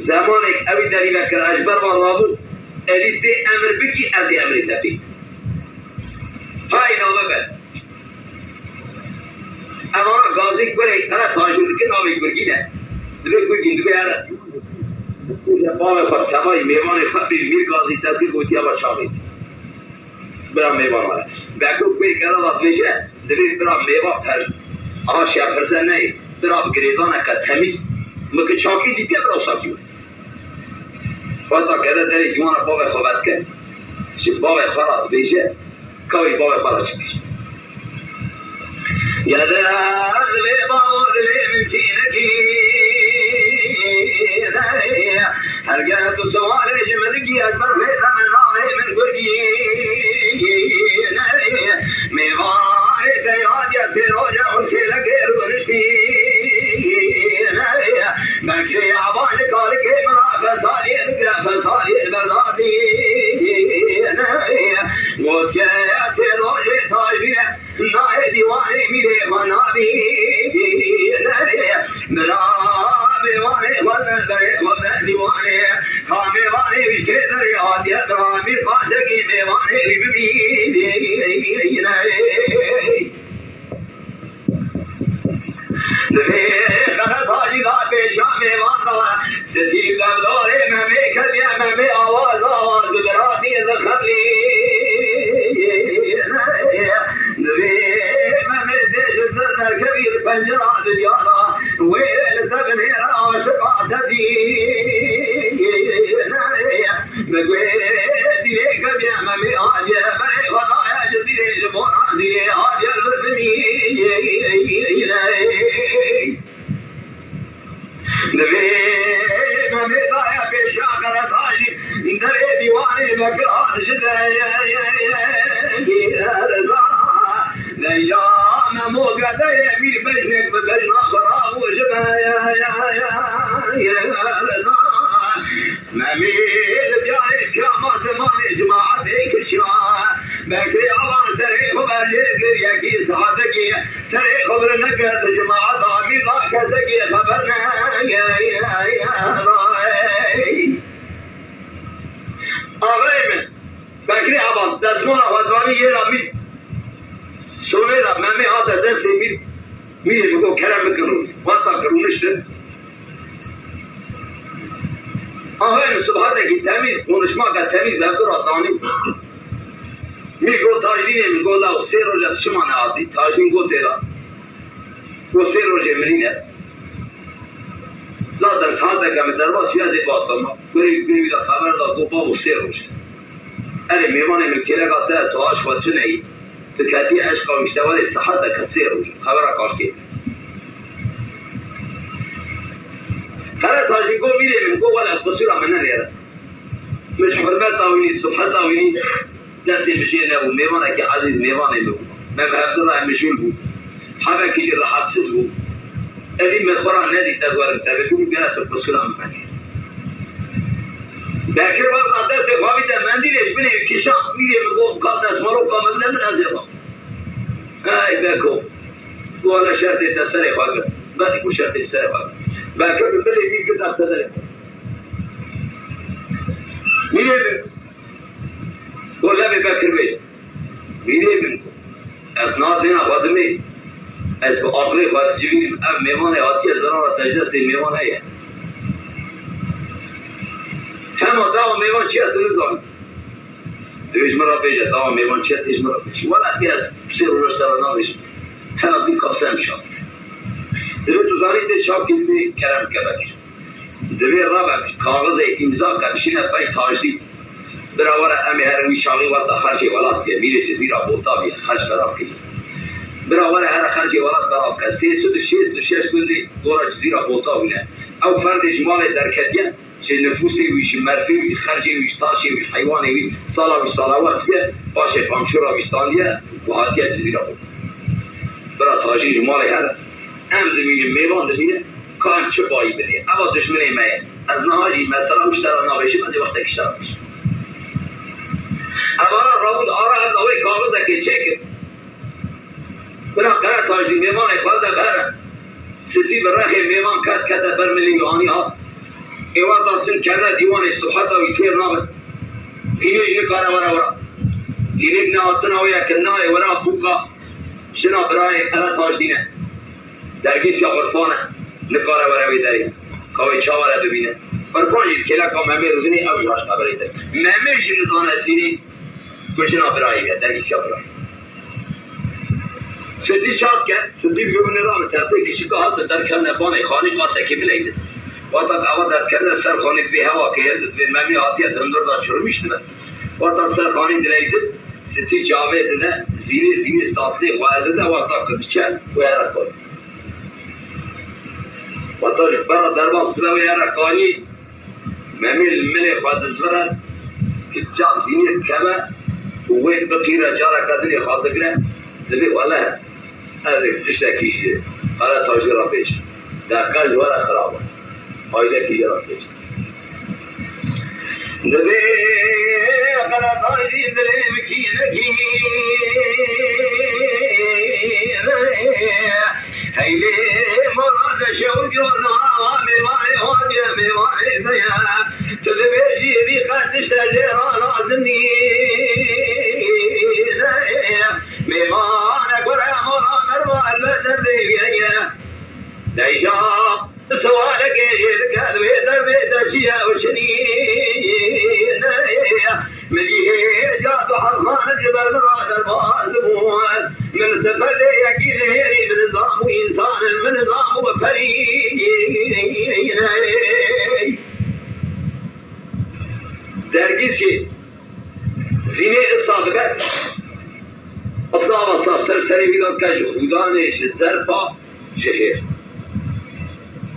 zemanek ewî derî vekir, ez ji ber ve rabû, êdî tê emir bikî, ez ê emrê te bî. Hay name be. Evana gazî kurê Qere Tacî dike navê Gurgî ne. Divê Gurgîn divê here. Bavê xwe tevayî mêvanê xwe bê Mîr Gazî Tevkî gotiye ve çavê. Bira mêvan were. Beko kurê Qere da dibêje, divê bira mêvan per. Aha şerpirze neyê. Bira bi girêdaneke temîz. Min ki çakî dîtiye bira sakî. Wexta gele derê dîwana bavê xwe vedike, ji bavê xwe re dibêje, kawî bavê xwe re çi bêje. Gele divê bavo dilê min tînekî. Herge tu siwarê ji min dikî ez ber rêxe min navê min Gurgî. Mêvanê te yadiya sê roje û kêlekê rûniştî. Bekirê avan li kalikê min a fesadiyê dike, fesadiyê berdatî. Gotiye sê rojê tajdîne, nayê dîwanê mîrê xwe nabî. Bira mêvanê xwe ne, berê xwe ne dîwanê. Ka mêvanê wî kê derê hatiye, bira mîr qasekî mêvanê wî bibî. Divê Qere Tacî da pêşa mêvan da, stî devdorê Memê ketiye, Memê awaz awaz bi biratî dixeblî. Divê Memê tê ji ser derkevî li pencera dinyana, wê li ser binêre aşiqa te dî. Bi guhê dîrê ketiye Memê hatiye, berê xwe daye Cizîrê, ji bona dîrê hatiye li vir zimînê. Divê Memê daye pêşa Qere Tacî, derê dîwanê Bekir hat ji de. Deya Memo gedeyê mîr bejnek bi bejna xwe rabû ji be. Memî li diyarê piyama zimanê cimaetê kişiya. Bekirê avan serê xwe berjê kir yekî saetekî serê xwe bir neke di cimaeta mîza kesekî xeber ne. Axayê min, Bekirê avan destmala xwe zanî yê ra mîr. Sonê ra Memê hate destê mîr. Mîrê min got, kerem bikin rûnê. Wexta ki rûniştin, axayê min sibhetekî temîz, konişmake temîz hevdu ra danî. Mîr got, Tajdînê min, got, law sê roj ez çima nehatî? Tajdîn got, têra. Got, sê rojê min nîne. Zaten saeteke min derbas bûye dê batama. Kurê wî, kurê wî de xeber da, got, bavo, sê roj. Erê, mêvanê min kêleka te, tu aşqa tu neyî. Tu ketî eşqa wî, ji te werê saeteke sê roj. Xebera kaşkê. Qere Tacî got, mîrê min, got, wele qisûra min nenêre. Min ji hurmeta wî, sibheta wî, destê min jê nebû, mêvanekî ezîz mêvanê min bû. Me bi hevdu re mijûl bû. Hevekî jî rehetsiz bû. Evî min xwe ra nedî, te guerim te bibînim, gere tu qisûra min vekî. Bekir wexta destê xwe bîte mendîlê, ji binê wî kişand, mîrê min got, ka destmaroka min bide min, ez ê xwe. Hey Beko. Got, hele şertê te serê xwe gir. Belê ku şertê serê xwe gir. Bekir bi bilê mîr gir dest serê xwe. Mîrê min. Got, lebê Bekir bê. Mîrê min got, ez nazêna xwe dimê. Ez bi aqilê xwe dicivînim. Ev mêvanê hatiye, zirara te ji destê mêvan heye. Hema dawa mêvan çi ye, tu nizanî. Divê ji min re bêje, dawa mêvan çi ye, tê ji min re bêje. Wela tê ez sê roj te re nabêjim. Hela dî kapse em çap. Divê tu zanî tê çap kir, divê kerem bike vekir. Divê rebe kaxizê îmza ke bişîne pey Tajdî. Bira were em ê herin wî çaxî wexta xercê welat bike. Mîrê Cizîra Bota bîye, xerc belav kiriye. Bira were here xercê welat belav bike. Sê sed û şêst û şeş gundê dora Cizîra Bota bûne. Ew ferdê ji malê derketiye. Ji nifûsê wî, ji merfê wî, ji xercê wî, ji taşê wî, ji heywanê wî, sala wî sala wext bûye, paşê qamçûra wî standiye û hatiye Cizîra xwe. Bira Tajî ji malê here, em dimînin, mêvan dimîne, ka em çi bayî bidê? Eva dijminê me ye. Ez niha jî mesela wî ji te re nabêjim, ez ê wextekî ji te re bêjim. Evana rawû di ara hev de wê kaxizekê çêkir. Bira Qere Tajî mêvanê xwe de bere. Sipî bi rexê mêvan ket, kete ber milê wî, anî hat. Êwar da sin kene dîwanê, sibheta wî têr nabe. Hînê jî nikare were wira. Hînê nehatina wê ye ki nayê wira bûka jina birayê Qere Tajî ne. Dergîsiya Urfan e, nikare were wê derê. Ka wê çawa re bibîne? Urfan jî kêleka Memê Rûdinê, ew jî haşta berê te. Memê jî nizane Zînê ku jina birayê ye, dergîsiya birayê. Sidî çav ke, Sidî bi min re min tersê kişika hatin derkevne banê xanî qasekî bileydi. Wata ewa derkevne ser xanî vê hewa ke hêr dibê Memê hatiye dindir da çirmîş dibe. Wata ser xanî dileydi, Sitî çavê dide, Zînê, Zînê satlê xwe dide, wexta ku diçe, wê here xwe. Wexta ji bera derbas dibe, wê here xanî, Memê li milê xwe dizvire, ku çav Zînê dikeve û wê biqîre, careke din ê xwe bigire, dibê wele. Ez ê tiştekî jî Qeretajî re bêjim. Deqe ji we re xirab e. Faydekî jê re bêjim. Divê Qeretajî dilê bikî nekî. Heylê mala de şew cona, mêvanê hatiye, mêvanê te ye. Tu dibêjî vî qet tişte jê re lazim nîne. Mêvanek were mala me re, elbet derdê wî heye. Deyja siwarekê jê dike, divê derdê te çi ye û çi nîne. Min jî hêja du herman ji ber min re derbas bû. Min sifetê yekî nihêrî, min nizam û însan in, min nizam û perî ne. Dergîsê Zînê issa dibe, issa wesa ser serê wî de dike ji xûdanê, ji zerfa, ji hêr.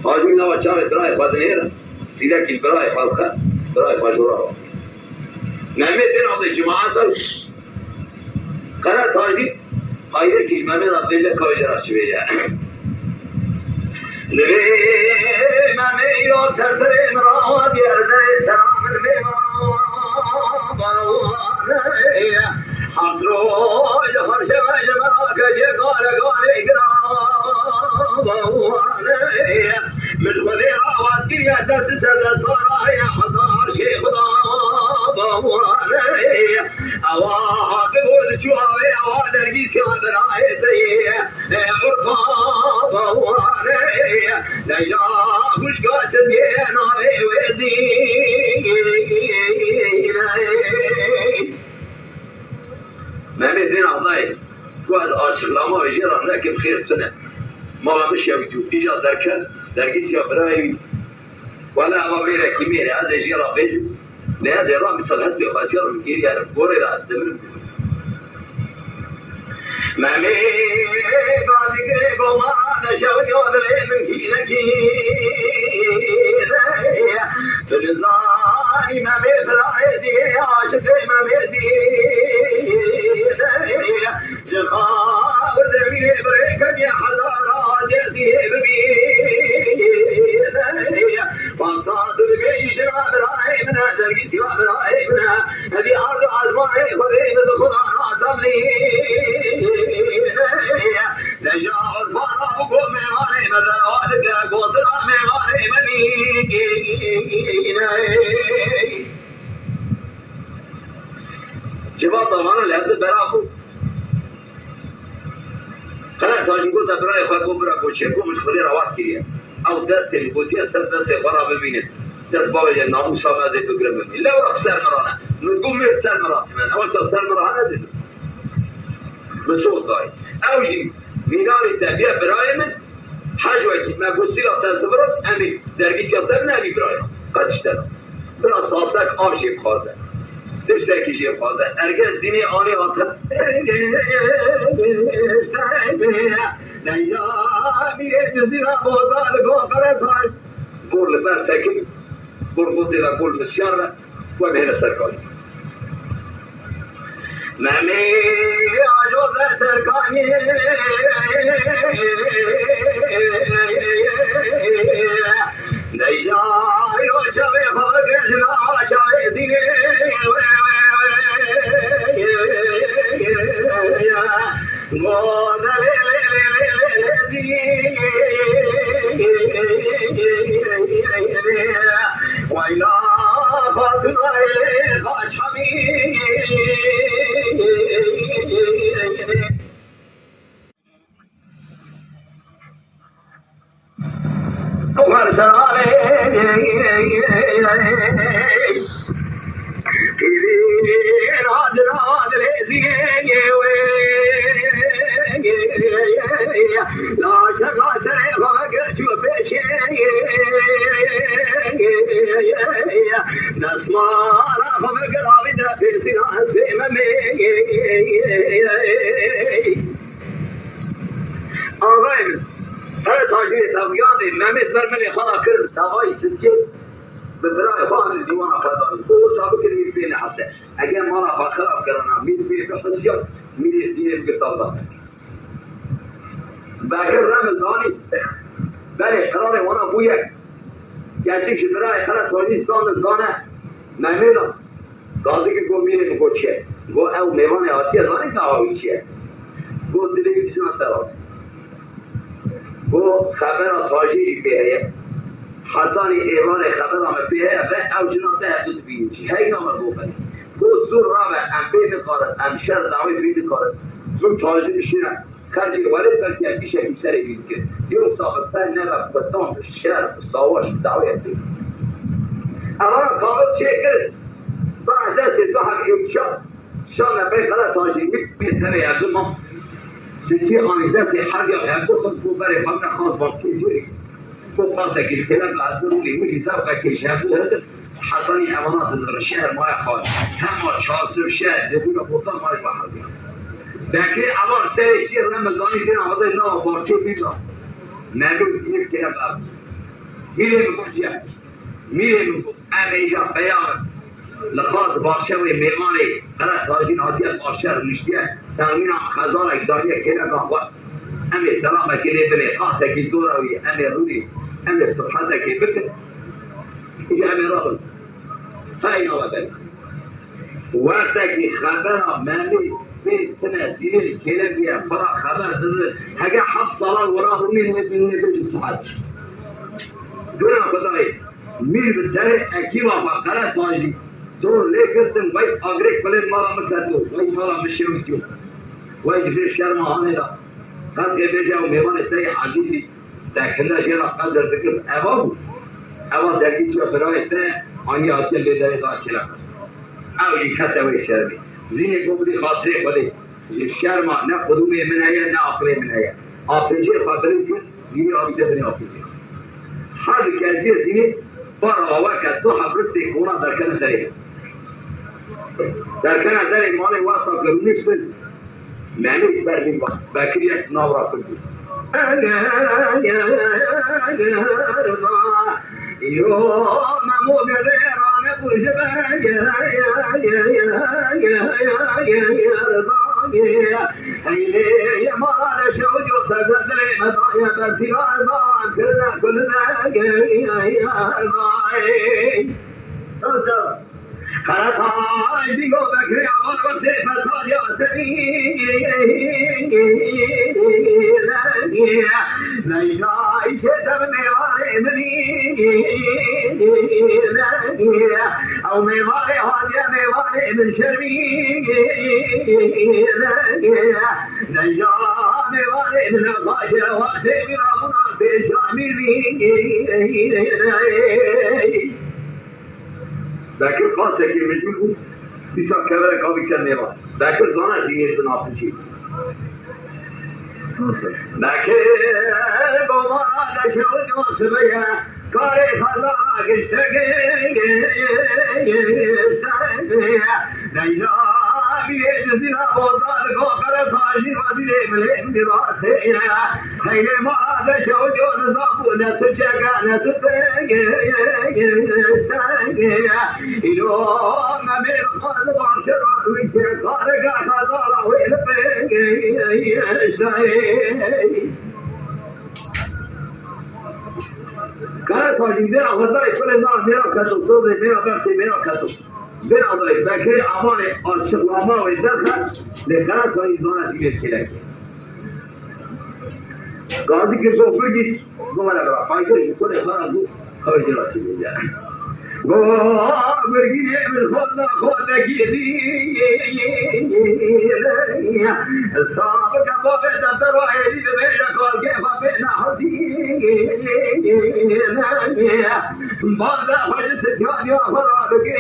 Hacî nava çavê birayê xwe dinêre, zîrekî li birayê xwe dixe, birayê xwe ji we re. Memê têna vê cemaeta Qeretajî, qayrekî ji Memê re dibêje ka wê jê re çi bêje. Divê Memê ya ser serê min re hatiye, serê sera min mêvan. Heft roj, heft şeve ji me re kecê gale galê giran. Min Xwedê rawaz kiriye dest ser desta rayê hezar şêxda. Ewa hatibû diçû avê, ewa dergîsiya birayê te yê. Urfa bawarê, deja xwişka çingê navê wê Zînê. Memê Zîn Abdayê, ku ez açıklama wê jê re nekim xêr tune. Mala min şewitû, îca derket, dergîsiya birayê wî. Wele eva mêrekî mêr e, ez ê jê re bêjim. Lê ez ê ra misal hestê xwe ez jê re bigêrî, yani gorê re ez dimirim. Memê gazî girê goma de şew yo dilê min kînekî. Tu nizanî Memê birayê dî, aşiqê Memê dî. Ji xawirdê wî lê birêkeniye hezara cezîrê bibî. Wexta tu dibêjî jina birayê min e, dergîsiya birayê min e. Evî erd û ezmanê Xwedê min dixwida natamlî. Deja Urfana bû ku mêvanê me derewa dike, gotina mêvanê me nîne. Civata vana li hev di bera bû. Qeretajî gote birayê xwe, got, bira, got, çêko min ji Xwedê re waz kiriye. Ew destê min gotiye ser destê xwe re bimînin. Dest bavêje, namûsa me ez ê bigirim bimîn. Lewra ser min re ne. Min got, mêr ser min re tune ne. Wexta ser min re hene dibim. Min soz dayê. Ew jî mînarê te biye birayê min. Hej wekî me gustîla te zivirin, em ê dergîsiya te bin, em ê birayê. Qet işte. Bira sasek av jê bixwaze. Tiştekî jê bixwaze. Erge Zînê anê hate. Gor li ber sekin. Gor gotê ve, gor misyan ve. We bihêle ser kanî. Memê ajo ser kanî. Deyja yo çavê xwe vekir ji nava çavê Zînê. Go de lê lê lê lê lê lê Zînê. Weyla Fatime, Fatime. Axayê min, her tacî tevgiyanê Mehmet ber min ê xwe kir, tevayî Tirkiyê bi birayê xwe anî dîwana xwe danî. Û wisa bikir, mîr pê nehese. Eger mala xwe xirab kirana, mîr pê bihisiya, mîrê dînê bigirta da. Bekir Remizanî, belê qirarê wana bûye. Geltik ji birayê xwe re tacî zan zane, Memêla. Gazikî got, mîrê min got çi ye? Got, ew mêvanê hatiye, zanî dava wî çi ye? Got, dilê wî jina te re. Got, xebera tacî jî pê heye. Hetanî êvarê xebera me pê heye, ve ew jina te hevdu dibînin jî. Heyna me got, belê. Got, zû rabe, em pê nikarin, em şer dawê pê nikarin. Zû tacî bişîne. Xercê welêt belkî em îşekî serê wî dikin. Yoksa bi te nebe kutan, bi şer, bi savaş, bi dawiyek tê. Evana kavil çêkir, bana destê zahek êmşa, şane bey xela tacî wî pê tenê evdi ma. Sitî anî destê her ya evdi xwe bo berê xwe nexwaz bak tê jêrî. Bo pasekî li kêleka ez rûnî min jî zevqekê ji hev bû. Hetanî evana dizir şehr maya xwe. Hema çarsiv şehr dibûna botan maya xwe hezir. Bekê evan serê şîr Remezanî têna xwedê nava barkê bîna. Mevlûd yek kêleka ev. Mîrê min got, ciya. Mîrê min got, em êja peya li qas baxçe wê mêvanê Qere Tacîn hatiye baxçe rûniştiye, texmînan xezarek daniye kêleka xwe. Em ê selamekê lê binê, qasekî dora wî, em ê rûnê, em ê sibhetekê bikin. Îja em ê rabin. Hey nawe ben. Wextekî xebera Memê pê tine dîrê kêlek ye, xweda xeber dide. Hege heft salan wera rûnê nê, nê, nê, nê, sihet. Dûna Xwedayê. Mîr bi serê ekîba xwe Qere Tacî tor lê girtin, wey agirê kulên mala min keto, wey mala min şewitiyo. Wey ji vê şerma hanê da. Qet ê bêje ew mêvanê te yê ezîzî, te kinde jê re qedir dikir. Eva bû. Eva dergî çiya birayê te aniye hatiye lê derê da kêlek. Ew jî kete wê şermê. Zînê got bidî xatirê Xwedê. Ji şerma ne qudûmê min heye, ne aqilê min heye. Apêjê xwe bilind kir, zînê avîte binê apêjê. Her li keziyê zînê para awe ke du heb ristê kona derkene serê min. Derkene derê malê wexta ke rûniştin, Melîk ber min va, Bekir yek nav ra kurdî. Yo, Memo, gelê rane bû ji ber. Heylê ye mala de şew diyo, serde dilê me daye, bertî erdan kirine kuline. Erdan. Qeretaj digo Bekrê Aman wextê fesaliya serî. Leyla îşê ser mêvanê min î. Ew mêvanê hatiye mêvanê min şermî. Leyla mêvanê min xaşe wextê min amûna pêşanî. Bekir qasekê mijûl bû, dîsa keverek avî ket nêva. Bekir zana jî yê binafin jî. Bekir gomara de şew dosibeye, karê xeza giştege. Leyla biyê dizîna boza digo, Qere Tacî wezîrê milê min dî rastê ye. Heylê ma de şew diyo nizam bû, ne tu çeke, ne tu tengê, tengê. Îro me mêr xwe li van şera rûyê, kareke xezara wê li pêngê. Qere Tacî mêra xezarê kulê me ra mêra keto, sozê mêra bextê mêra keto. Vê adayî Bekrê Amanê açıklama wê derxe, lê Qere Tacî zana dîvê kêlekê. Gazi Girgo Gurgî, numara bira, Haydar ji kulê xwe re bû, ew jî re çi bûye. Go, gurgînê min xwenda xwendekî dî. Sabike bavê te te rayê dî dibêje kalkê xwe bê nehezî. Baze xwe ji sitiyaniya xwe radikî.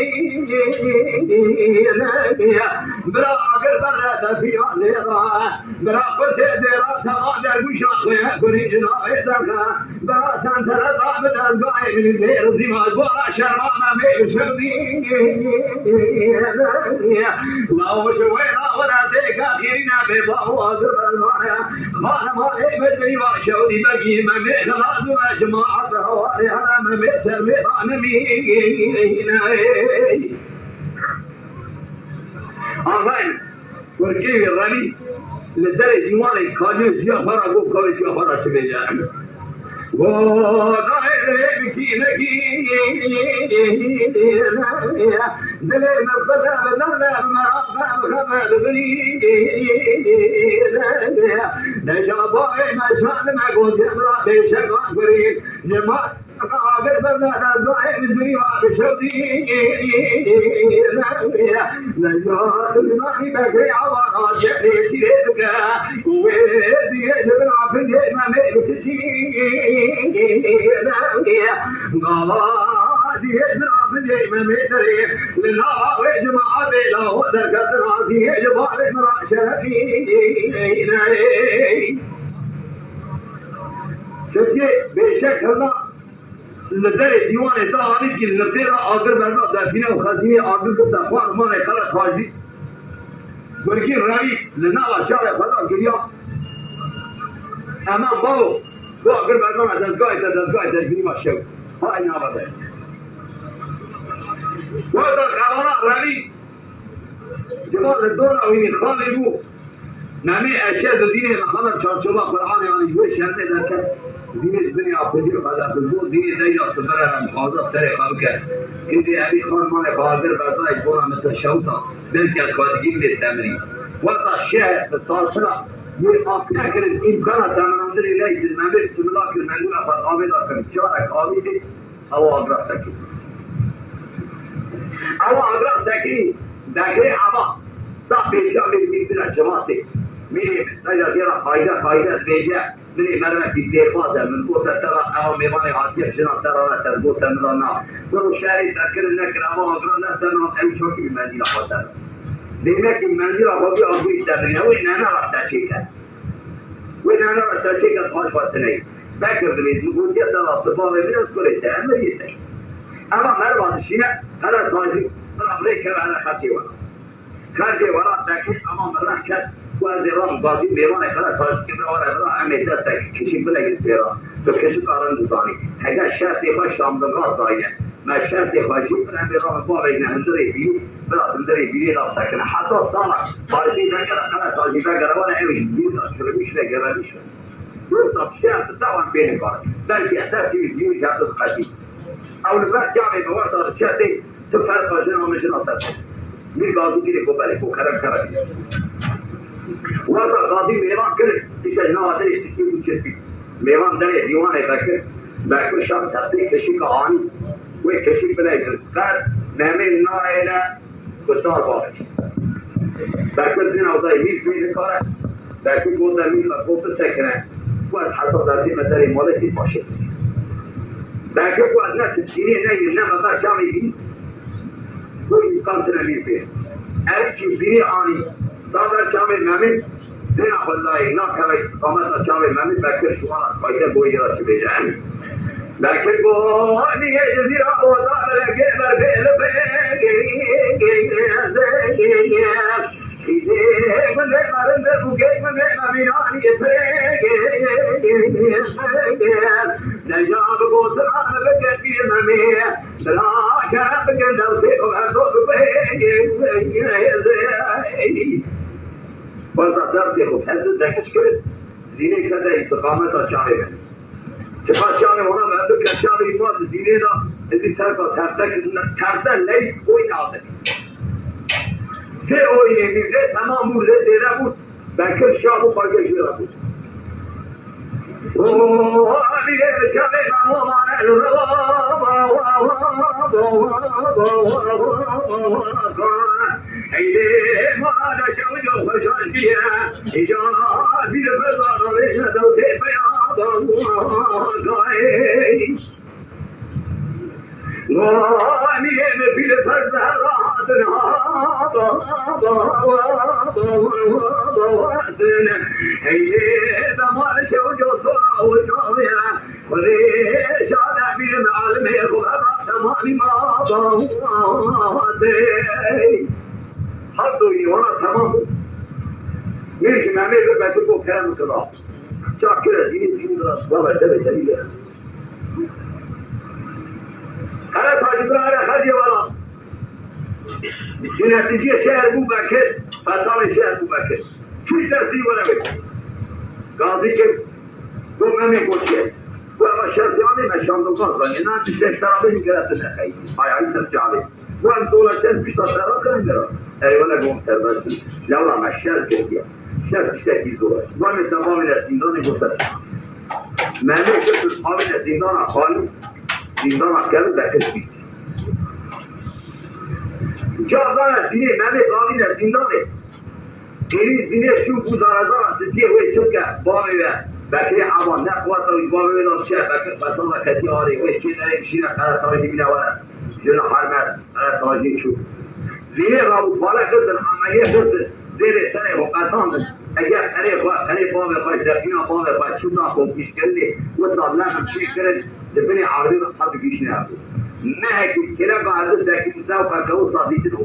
Bira agir berde te fiya lêra. Bira qusê dêra tema dergûşa xwe kurî cinavê derxe. Bira sentere da bi dezgahê min lê rizî ma ji bo ra şerma me bê bi şewdî. Lawo ji wê ra were têka xêrîne bê bawo azir bermane. Xanima ê bedrî va şewdî begî me bê xilas û me cemaat hewarê here me bê ser bê danemî. Aferin. Kurkê wî Revî li derê dîwanê kaliyo jiya xwe ra got, kawê jiya xwe ra çi bêje. Go dayê dilê min kî nekî. Dilê min qide bi derde bi meraqe bi xeme dibirî. Deja bayê me şan me got cem ra bêşekan kurî. Cema Agir berde dezgahê min dirî wa bi şewdî. Leyla Sultanî Bekrê Awa ra cem lê şîrê dike. Wê diyê ji bin afindê me mê bikişî. Gava diyê ji bin afindê me mê derê. Li nava wê cemaatê lawo derketin azî hê ji barê min ra şerefî. Çekê bêşek hilda. Li derê dîwanê te anî kî li pê re agir berda defîne û xezînê agir girte xwe û manê xelet hacî. Gurgîn Revî li nava çavê xwe de giriya. Heman bavo, tu agir berdana dezgahê te, dezgahê te ji binî me şew. Hay nava de. Wexta xebana Revî Ciwan li dora wî xalê bû. Memê eşe di dînê li xeber çarçoba Qur'anê anî ji wê şermê derket. Dînê ji binê axûdî xwe derxist, got, dînê deyra sibire em xwaza serê xwe bike. Êdî evî xan manê xwe agir berdayê ji bona min te şewita. Belkî ez xwe digîm lê temirî. Wexta şehr bi tasira wê aqile kirin, îmkana temirandinê neytin, memê bi simila kir, mendûra xwe avê da kir, carek avî dê. Ewa agra sekî. Ewa agra sekî, Bekrê Eba, da pêşiya min bî bira cemaatê. Mîrê min, seyda jê ra qayde, qayde dibêje, mîrê merve bî dêrbaze, min gote te ra ewa mêvanê hatiye jina te ra re te gote min ra na. Biro şerê te kirin nekir, ewa agra ne te na, ew çokî mendîla xwe te. Dêmekî mendîla xwe bî agirî te min, ew ê nene ra te çêke. Wê nana serçêka xweş xwestineyî. Vekir divêt, min gotiye te rastî, bavê min ez kurê te, em miriyê te. Ema merva dişîne, hele sajî, bira birê keve hele xercê wera. Xercê wera, dekê ema min reh ket, ku ez ê ram gazî mêvanê hele sajî kê bira were bira, em ê destek kişî bilegin pê ra. Tu kişika rind dizanî. Hege şertê xwe şamdilraz dayine. Me şertê xwe jî, em ê ra bavêjine hundirê bîrî, bira hundirê bîrî ra sekine. Heta sala Xaricî vegere, qere xaricî vegere, were ew jî bîrî ra şiribî şire, gerebî şire. Wisa şert tawan pê nikare. Belkî ez destî wî bîrî jî heta diqetî. Ew li ber camê bi wexta diçe tê, tu ferqa jina min jina te. Mîr Gazî girê ku belê ku kerem kerem. Wexta Gazî mêvan kir, îşte ji nava derê tiştî bû çirpî. Mêvan derê dîwanê vekir, vekir şax teptê keşîka anî. Wê keşîk bile ji qer, Memê nayêne, ku sar bavêj. Vekir zîna dayê mîr pê nikare. Vekir gote mîr me, got bisekine. Ku ez heta derdê me derê malê tê paşê. Vekir ku ez ne tu dînê neyî, ne me ber camê bî. Ku îmkan tine mîr pê. Ev kî bîrî anî. Da ber çavê Memê, dêna xwe dayê, nakeve îstiqameta çavê Memê, Bekir ji wan re qayte goyê ra çi bêje. Bekir go, nîyê ji zîra oda biregê ber bê li bê. Îdê gundê merinde bû gê gundê Memî nanî pê. Deja bi gotina me bike pîr Memê. Bila kerem bikin dewsê xwe her do bibê. Weza derdê xwe hezir dekiş kirin, zînê kete îstiqameta çavê min. Çiqa çavê wana me bike çavê wan di zînê de, ezî terka terte kirine, terte ley oy nabe. Vê oyê min vê temam bû, vê zêde bû. Bekir şah û xwecê jê re bû. Her doyî wana temam bû. Min ji Memê vir Bekir got, kerem kira. Çak kire, dînî dînî bira, baba, deve, deve. Qere Tacî bira, here, xeziyê wala. Ji netîciyê şehr bû Bekir, fetalê şehr bû Bekir. Çi destî were wê? Gazî kir, got, Memê got çi ye? Got, eva şer ziyanê me şandilbaz zanî. Na, tiştek şerabê min gerek tu nexeyî. Ay, ay, ser çavê. Wan dolaşen pişta serra kirin dera. Eyvallah, gon serbest bû. Lewra me şer kiriye. Şer tiştekî zor e. Wan me te bavêne zîndanê, got te. Memê kir bavêne zîndana xalî. Zîndana kevin Bekir bî. Ca zana dînê Memê bavîne zîndanê. Êrî zînê çû bû zara zara, sitiyê wê çi bike, bavê we. Bekirê eba ne quweta wî bavê wê da biçe, Bekir qesada ketiye arê, wê çê derê bişîne, qere tayê dibîne were. Jina hermet, qere tayê çû. Zînê rabû pale xistin, emeliyê xistin, zêrê serê xwe qetandin. Eger qerê xwe, qerê bavê xwe, zefîna bavê xwe, çûna xwe pîşkirinê, wisa lexim çê kirin, di binê erdê de qet digihîşne xwe. Mehekî kêleka erdê sekî zewqa kewisa dîtin û.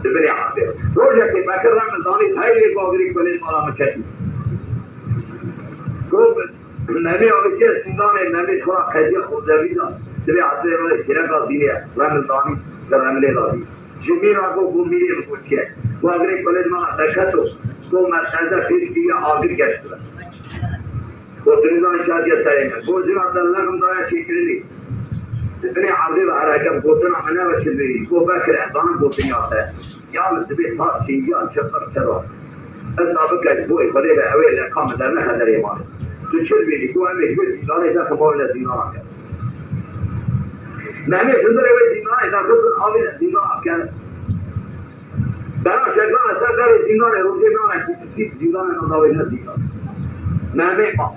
Di binê erdê. Rojekê Bekir Remil danî, heylê bagirî kulê mala min ketî. Got, Memê avêtiye zîndanê, Memê xwe qediya xwe zevî da. Di binê erdê re kêleka zînê Remil danî, li Remilê da dî. Ji mîra got, got mîrê min got çi ye? Bagirê kulê mala te keto. Got, me teze pêş kiriye, agir geştibe. Gotinî dan şadiye serê min. Got, jina te lexim daye çêkirinê. Di binê erdê ve hereke bi gotina min nebe çi bêjî. Got, Bekir, ez zanim gotiniya te. Ya min dibê ta çêyiya çiqir çira. Esta bike ji bo Xwedê ve ew ê leqa min dernexe derê malê. Tu çi dibêjî? Got, em ê ji wê zîndanê derxin bavêne zîndana ke. Memê hundirê wê zîndanê derxistin, avêne zîndana ke. Bera şeklana ser derê zîndanê, rojê nane ku pisî zîndanê nada wê ne zîndan. Memê ma.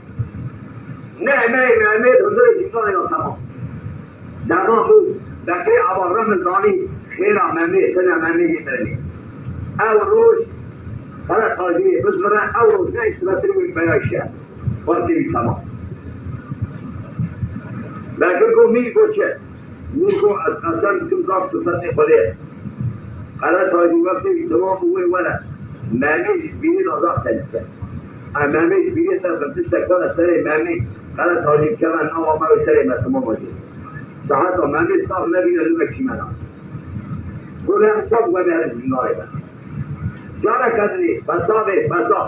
Ne, ne, Memê hundirê zîndanê ya temam. Dema bû, Bekirê aba Remil danî, xêra Memê, tine Memê yê mirinê. Ew roj, qere taciyê bizmire, ew roj ne îştiretirî wê beya îşe. Wextê wî temam. Bekir got, Mîr got çi? Mîr got, ez qesem dikim zaf sifetê Xwedê ye. Qere tacî wextê wî temam bû wê were. Memê ji bîrê de zaf telîf e. Em Memê ji bîrê te bin tiştek were serê Memê. Qere tacî keve nava me wê serê me temam e jî. Seheta Memê sax nebîne, limekî me na. Got, em çav were her zîndarê be. Careke dinê, besav ê, besav.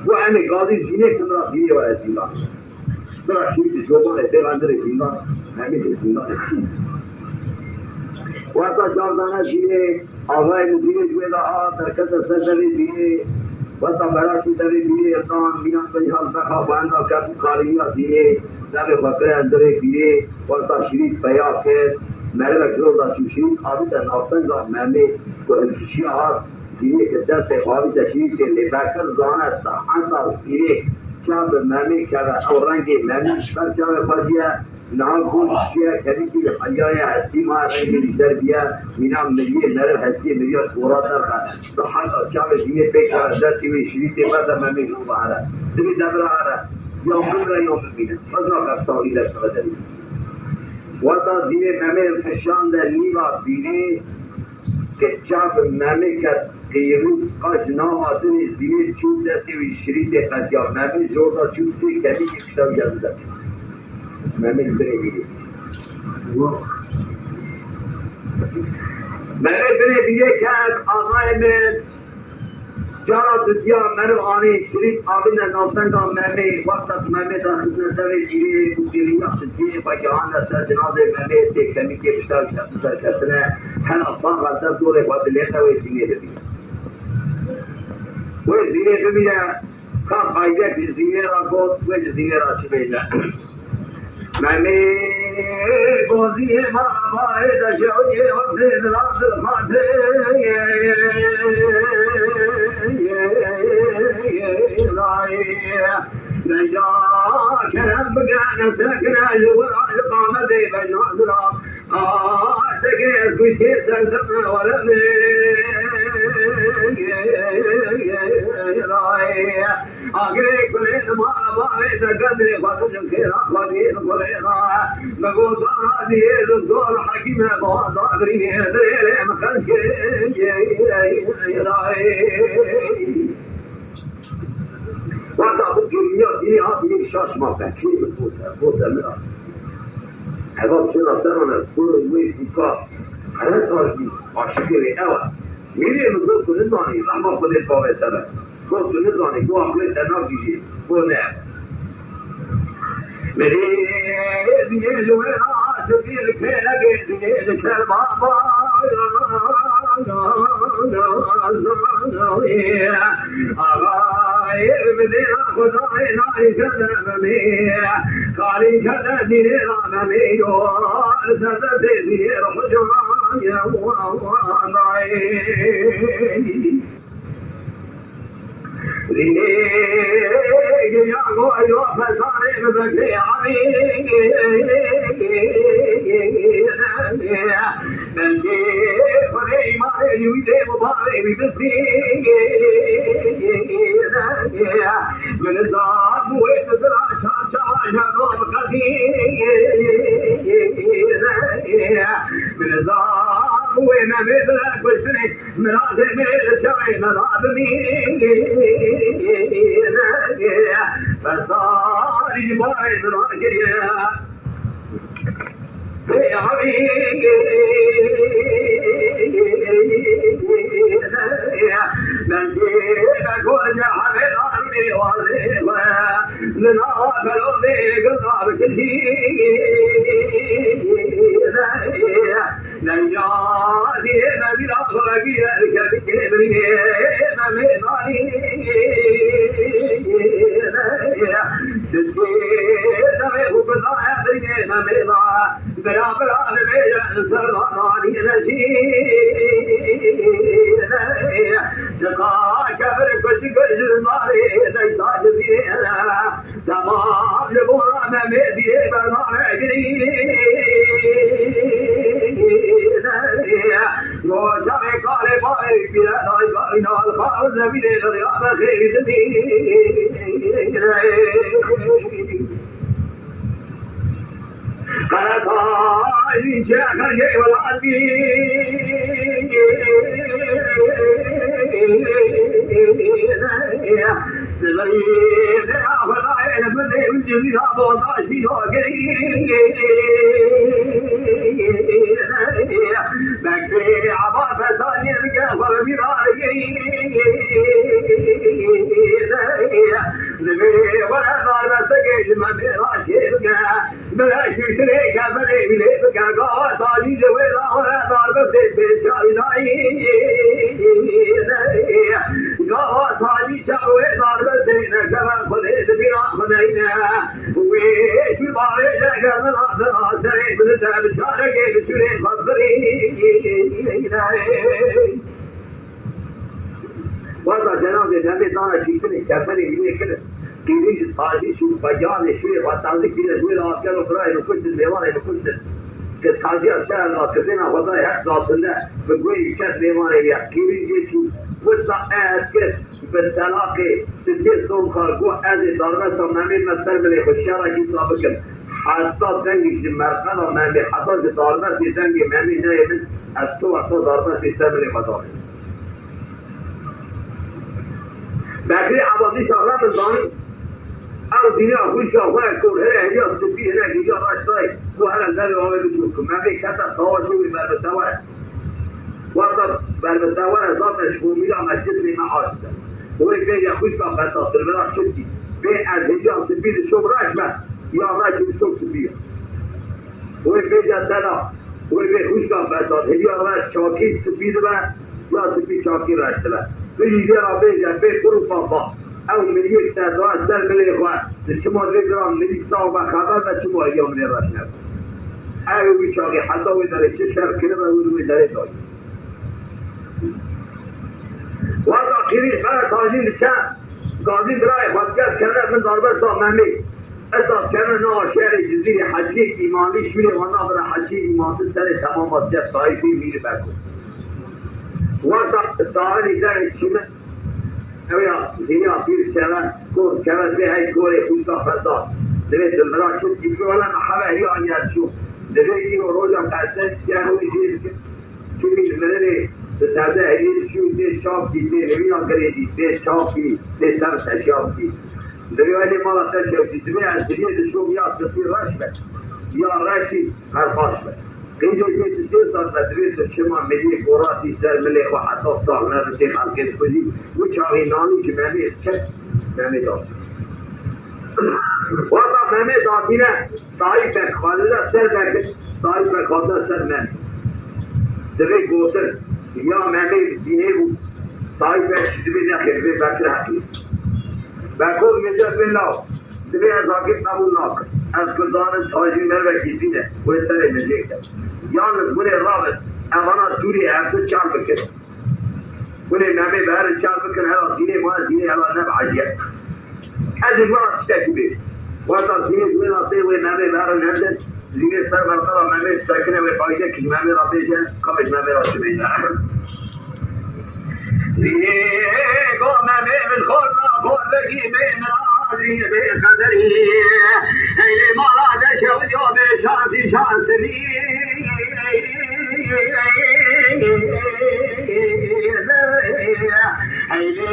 Got, em ê gazî zînê kin ra bîrê were zîndan. Bira şîrî di cobanê tê vendirê zîndan, Memê di zîndanê. Wexta çavdana zînê, avayê min zînê ji wê de hat, derkete ser devê zînê. Wexta beraşî devê zînê, dan, mînan beyhan, bexa xwe enda ket û karîniya zînê, devê xwe kire endirê zînê. Wexta şîrît peya kir, merivek zor da çû şîrît, avite navtenga Memê ku hilkişiya hat, zînê ki destê xwe avite şîrîtê lê Bekir zane seheta zînê çav bi Memê keve, ew rengê Memê ji ber çavê xwe diye, niha got şiye kevîkî li heyayê hestî ma rengê wî derbiye, mîna miriyê meriv hestiyê miriya ji gora derxe, seheta çavê zînê pê keve destê wê şîrîtê berde Memê ji bo here. Divê devira here, ya bimre ya bimîne. Ez naxwe saxî dest xwe derî. Wexta zînê Memê hilkişande nîva zînê, ke çav Memê ket qîrû, qaj nava dinê zînê çû destê wî şirîtê qetiya. Memê ji orda çû sê kemîkê pişta wî ya dide. Memê li binê bîrê. Memê binê bîrê ket, axayê min. Cara dudiya meriv anî, şirît avine navtenga Memê, wexta ku Memê derxistine devê zînê û zînî ya şitiyê xwe gihande ser cinazê Memê, sê kemîkê pişta wî şer serketine, hena sax e ser dorê xwe dilêne wê zînê bibîne. Wê zînê bibîne, ka qayde ji zînê re got, wê ji zînê re çi bêje? Memê Goziyê mala barê de şewiyê wextê dilan dilxatê. Deya kerem bike, ne sekine ji wir a ji qamedê bejna zira. Qaşekê ez kuştê serdeme weremê. Agirê kulê li mala bavê de, gedrê xwe tu ji xêra xwediyê li gulê de. Bi gotana diyê li zor hekîme, baza birînê dirêlê min xelkê. Wexta bi dinya dînê hat min şaş ma, pekê min bote, bote min a. Heva çira serane, gurê wê dîka, qere taş bî, aşiqê wê ew e. Mîrê min got, tu nizanî, rehma Xwedê bavê te be. Got, tu nizanî, got, aqilê te nagihîjê, got, ne. Mîrê, mîrê ji wê re aşiqî li kêlekê diyê li ker baba. Axayê bi dêra Xwedayê nayê kede memê. Kalî kede diyê ra memê yo. Li ser destê diyê re xwe cayê. Zînê giya goyo fesanê bi bekrê amê. Belkê Xwedê îmanê wî dê û bavê wî bistî. Min zam wê dizira çarçewa jeno biqedî. Min zam wê memê bile kuştinê. Mirazê min li çavê me da bimîne. Fesarî ji barê min kiriye. Pê evî. Belkê me gor cehenê darûnê wazê we. Li nava berovê gilda bikişî. Leyla diyê me vîra xwe vegîre, li kevîkê birînê me mêzanî. Çiçkê devê xwe kuzaya birînê me mêza. Bira bira dibêje li ser dadanî reşî. Çiqa kevir kuşik ji zarê deyta ji vîrê. Temam li bona me mêziyê berdane girî. Roşanê kalê barê pîre dayka îna li xaw zemînê derya be xêrî dimîne. Qeretajî çêxercê welatî. Zirî vê axwedayê li min ê min civîna boza şîro girî. Bekirê aba fesaniyê bike xwe bi mîra girî. Divê were darbestekê ji me mêra çê bike. Bila şûştirê kefenê wî lê bike, gava talî ji wê re were darbestê pêşa wî dayî. Gava talî çav wê darbestê nekeve Xwedê di bîra xwe neyne. Wê şûr bavê de kevena dira serê bilite bi çarekê bi şûrê xwe birîne. Wexta cenazê Memê dane şîtinê, kefenê wî lê kirin. Qîrî ji tajî şû, xwe giyanê şûyê xwe tazî kiriye, ji wê re asker û birayê min kuştin, mêvanê min kuştin. Ke taziya şehir ra kizêna xwe dayê her zatinde, bi guhê wî ket mêvanê wî ye. Qîrî jê çû, wisa ez kir, bi telaqê, sitiyê Somxar got, ez ê darbesta Memê me ser milê xwe şerekî wisa bikim. Heta dengê ji merqeda Memê, heta ji darbestê dengê Memê neyê min, ez tu wexta darbestê ser milê xwe dabêm. Bekirê Ebazî şahre min zanî, ew dîniya xwişka xwe ye, ku here heriya spî hinek hêja reş dayê, ku here derê avê biçûk, ku Memê kete tawa şûrî ber bi te were. Wexta ber bi te were, zaten ji bo mîra me cismê me aciz e. Wê bêje xwişka Fetat, dilbera çitkî, bê ez hêja spî dişom reş me, ya reş dişom spî ye. Wê bêje te na, wê bê xwişka Fetat, hêja reş çakî spî dibe, ya spî çakî reş dibe. Tu jî vê re bêje, bê qur û papa, ew miriyê te da ser milê xwe, tu çima vê dira mirî sax be, xeber be, çima hêja milê reş nebe. Ew ê wî çaxî heta wê derê çi şer kiribe, wê li wê derê dayî. Wexta qîrîş bere tajîn diçe, gazî birayê xwe dike dikeve bin darbesta Memê. Esas keve nava şerê Cizîrê, heçiyek îmanlî şûrê wana bire, heçiyê îmansiz serê temama diçe, sahîbê mîr beko. Wexta taxilî derê çîme, ew ya zîniya pîr keve, kor keve, dibê hey korê xwîşka fesad. Dibê tu vira çi dikî, wele me heve hî aniye çû. Dibê îro roja qeşeng, gel wî jê dike. Kimî li mirinê bi terde heyî çû, tê çap kî, tê nivîna girê dî, tê çap kî, tê ser teşya kî. Dibê elê mala te şewtî, dibê ez diliyê dişom ya sisî reş be, ya reşî qerqaş be. Qîdê tê tu sê sat be, dibê tu çima miliyê goratî ser milê xwe heta sax nebitê xelkê dikujî. Wî çaxî nanî ji Memê çek Memê da. Wata Memê datîne, Tayyipek xwelile ser Bekir, Tayyipek xwelile ser Memê. Divê gotin, ya Memê dînê bû, Tayyipek jî divê nexêr, divê Bekir heqî. Beko dibêje, divê law, divê ez haqî qebûl nakim. Ez Kurdan im, tajî mervekî dîn e, wê serê min jê ke. Yalniz hûn ê rabin, evana Sûriyê hevdu çar bikin. Hûn ê Memê beherin çar bikin, hela zînê ma, zînê hela nebe eciye. Ez ê ji we re tiştekî bêjim. Wexta zînê ji wê re tê, wê Memê beherin hevdin, zînê ser merqeda Memê disekine, wê qayîdekî ji Memê re bêje, ka wê ji Memê re çi bêje. Zînê go Memê min xorta xortekî bê mirazî bê qederî. Eynê mala de şewdiyo bê şansî şansirî. Eylê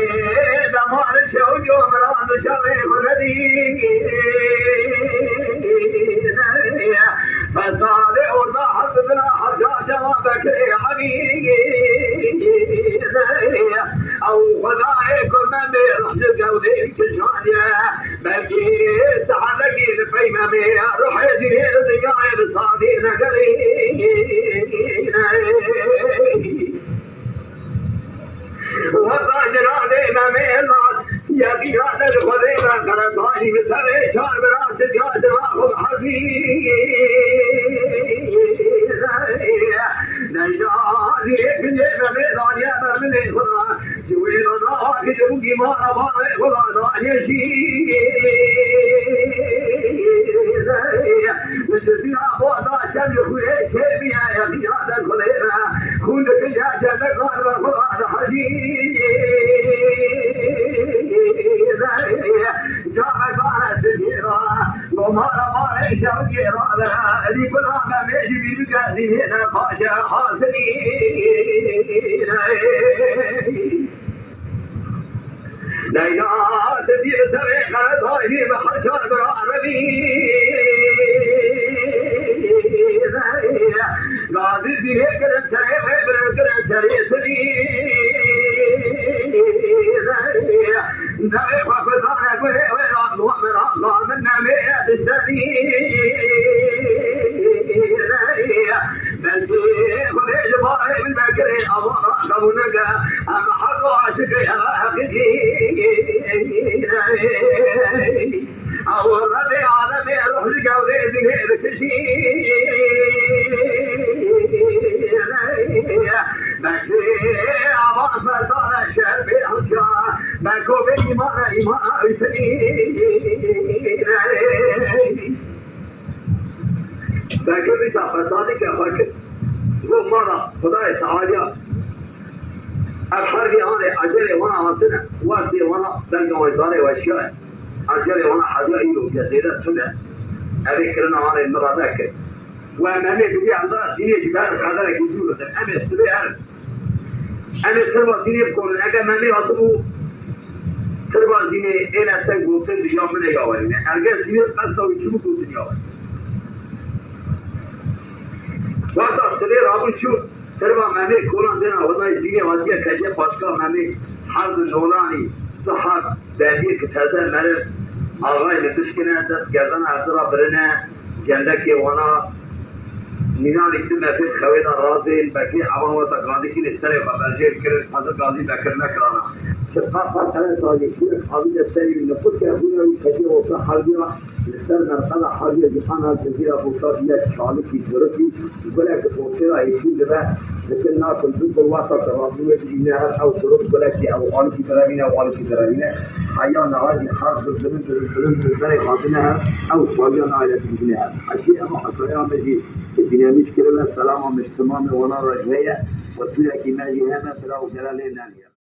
demar şew diyo miran şevê xwe nedî. Fesadê orda hesibina heza cevabekê Elî. Ew Xwedayê ku me bê rih ji gewdê kişandiye. Belkî sehedekî li pey me bê ruhê dîrê li dinyayê li sadî negerî. Weta ciradê Memê Lat, yekî ya te ji Xwedê ve, Qeretayî bi serê çar bira, çidiya cila xwe bi hezî. Neyna zîrê gilê Memê daniye ber milê xwe, ji wê nana ki ji bûkî mara barê xwe daniye jî. Min ji vîra xwe da şevê xwe yê kêmî ye, yekî ya te xwedê ve. Xûn dikije cennetan ve xwe da hezî. Carek bare sibî ra, gomara bare şevkê ra ve. Elî gula Memê ji bîr bike, zînê ne paşe hasilî. Leyla, te dî serê Qeretayî bi heşar bira revî. Gazî dîrê kirin serê wê, birin kirin serê sirî. Devê xwe kutane guhê wê, ran wan min, ran wan min nemê diştenî. Belkî Xwedê ji barê min vekirê, ewana qebûl neke. Em her du aşiqê heqîqî. Ew Rebê alemê ruh li gewrê dilê dikişî. Belkî ewan ferdane şer bê hewşa. Belko bê îmana îmana Hüseyîn. Bekir dîsa fesadî ke xwe kir. Got, mala Xwedayê Teala, ev her vî anê ecelê wana hatine, wextê wana dengê wan zarê weşiya ye. Ecelê wana hediya îro ke zêde tune, ev ê kirina anê min re neke. We Memê bidî em da zînê ji ber qederekî dûr bikin. Em ê sibê herin. Em ê tirba zînê bikonin. Ege Memê hatibû tirba zînê êne te gotin ya min e ya werîne. Erge zînê qesta wî çi bû gotin ya werîne. Wexta sibê rabû çû, tirba Memê kolan dêna xwedayê zînê hatiye ketiye paşka Memê. Her du nolanî, sihar, berdiyê ki teze meriv, axayê li dişkine, dest gerdana hevdi ra birine, Gendekê wana nînanî tu mefê xewê de razên, Bekê ewan weta gandikî lê serê xwe berjêr kirin, hezir gazî Bekir nekirana. Qaqat ere tayê, gulek avî de serî wî niqut ke, hûne û kecê orta hewliya, li ser merqeda hewliya cîhana Cizîra Bursa bîye çalikî, durikî, gulek ortê ra hêşîn dibe, dikin nakin du gul wexta ke rabûne dibîne her ew durik gulekî ew alikî direvîne, ew alikî direvîne. Heya niha jî her du bilind, bilind, bilind, bilind berê hatine her, ew xaliya nayê dibîne her. Hecî ema hesaya me jî dinamîk kirine, selama me ji timamê wana re ji heye, û tûyekî me jî heme bira û gere lê neniye.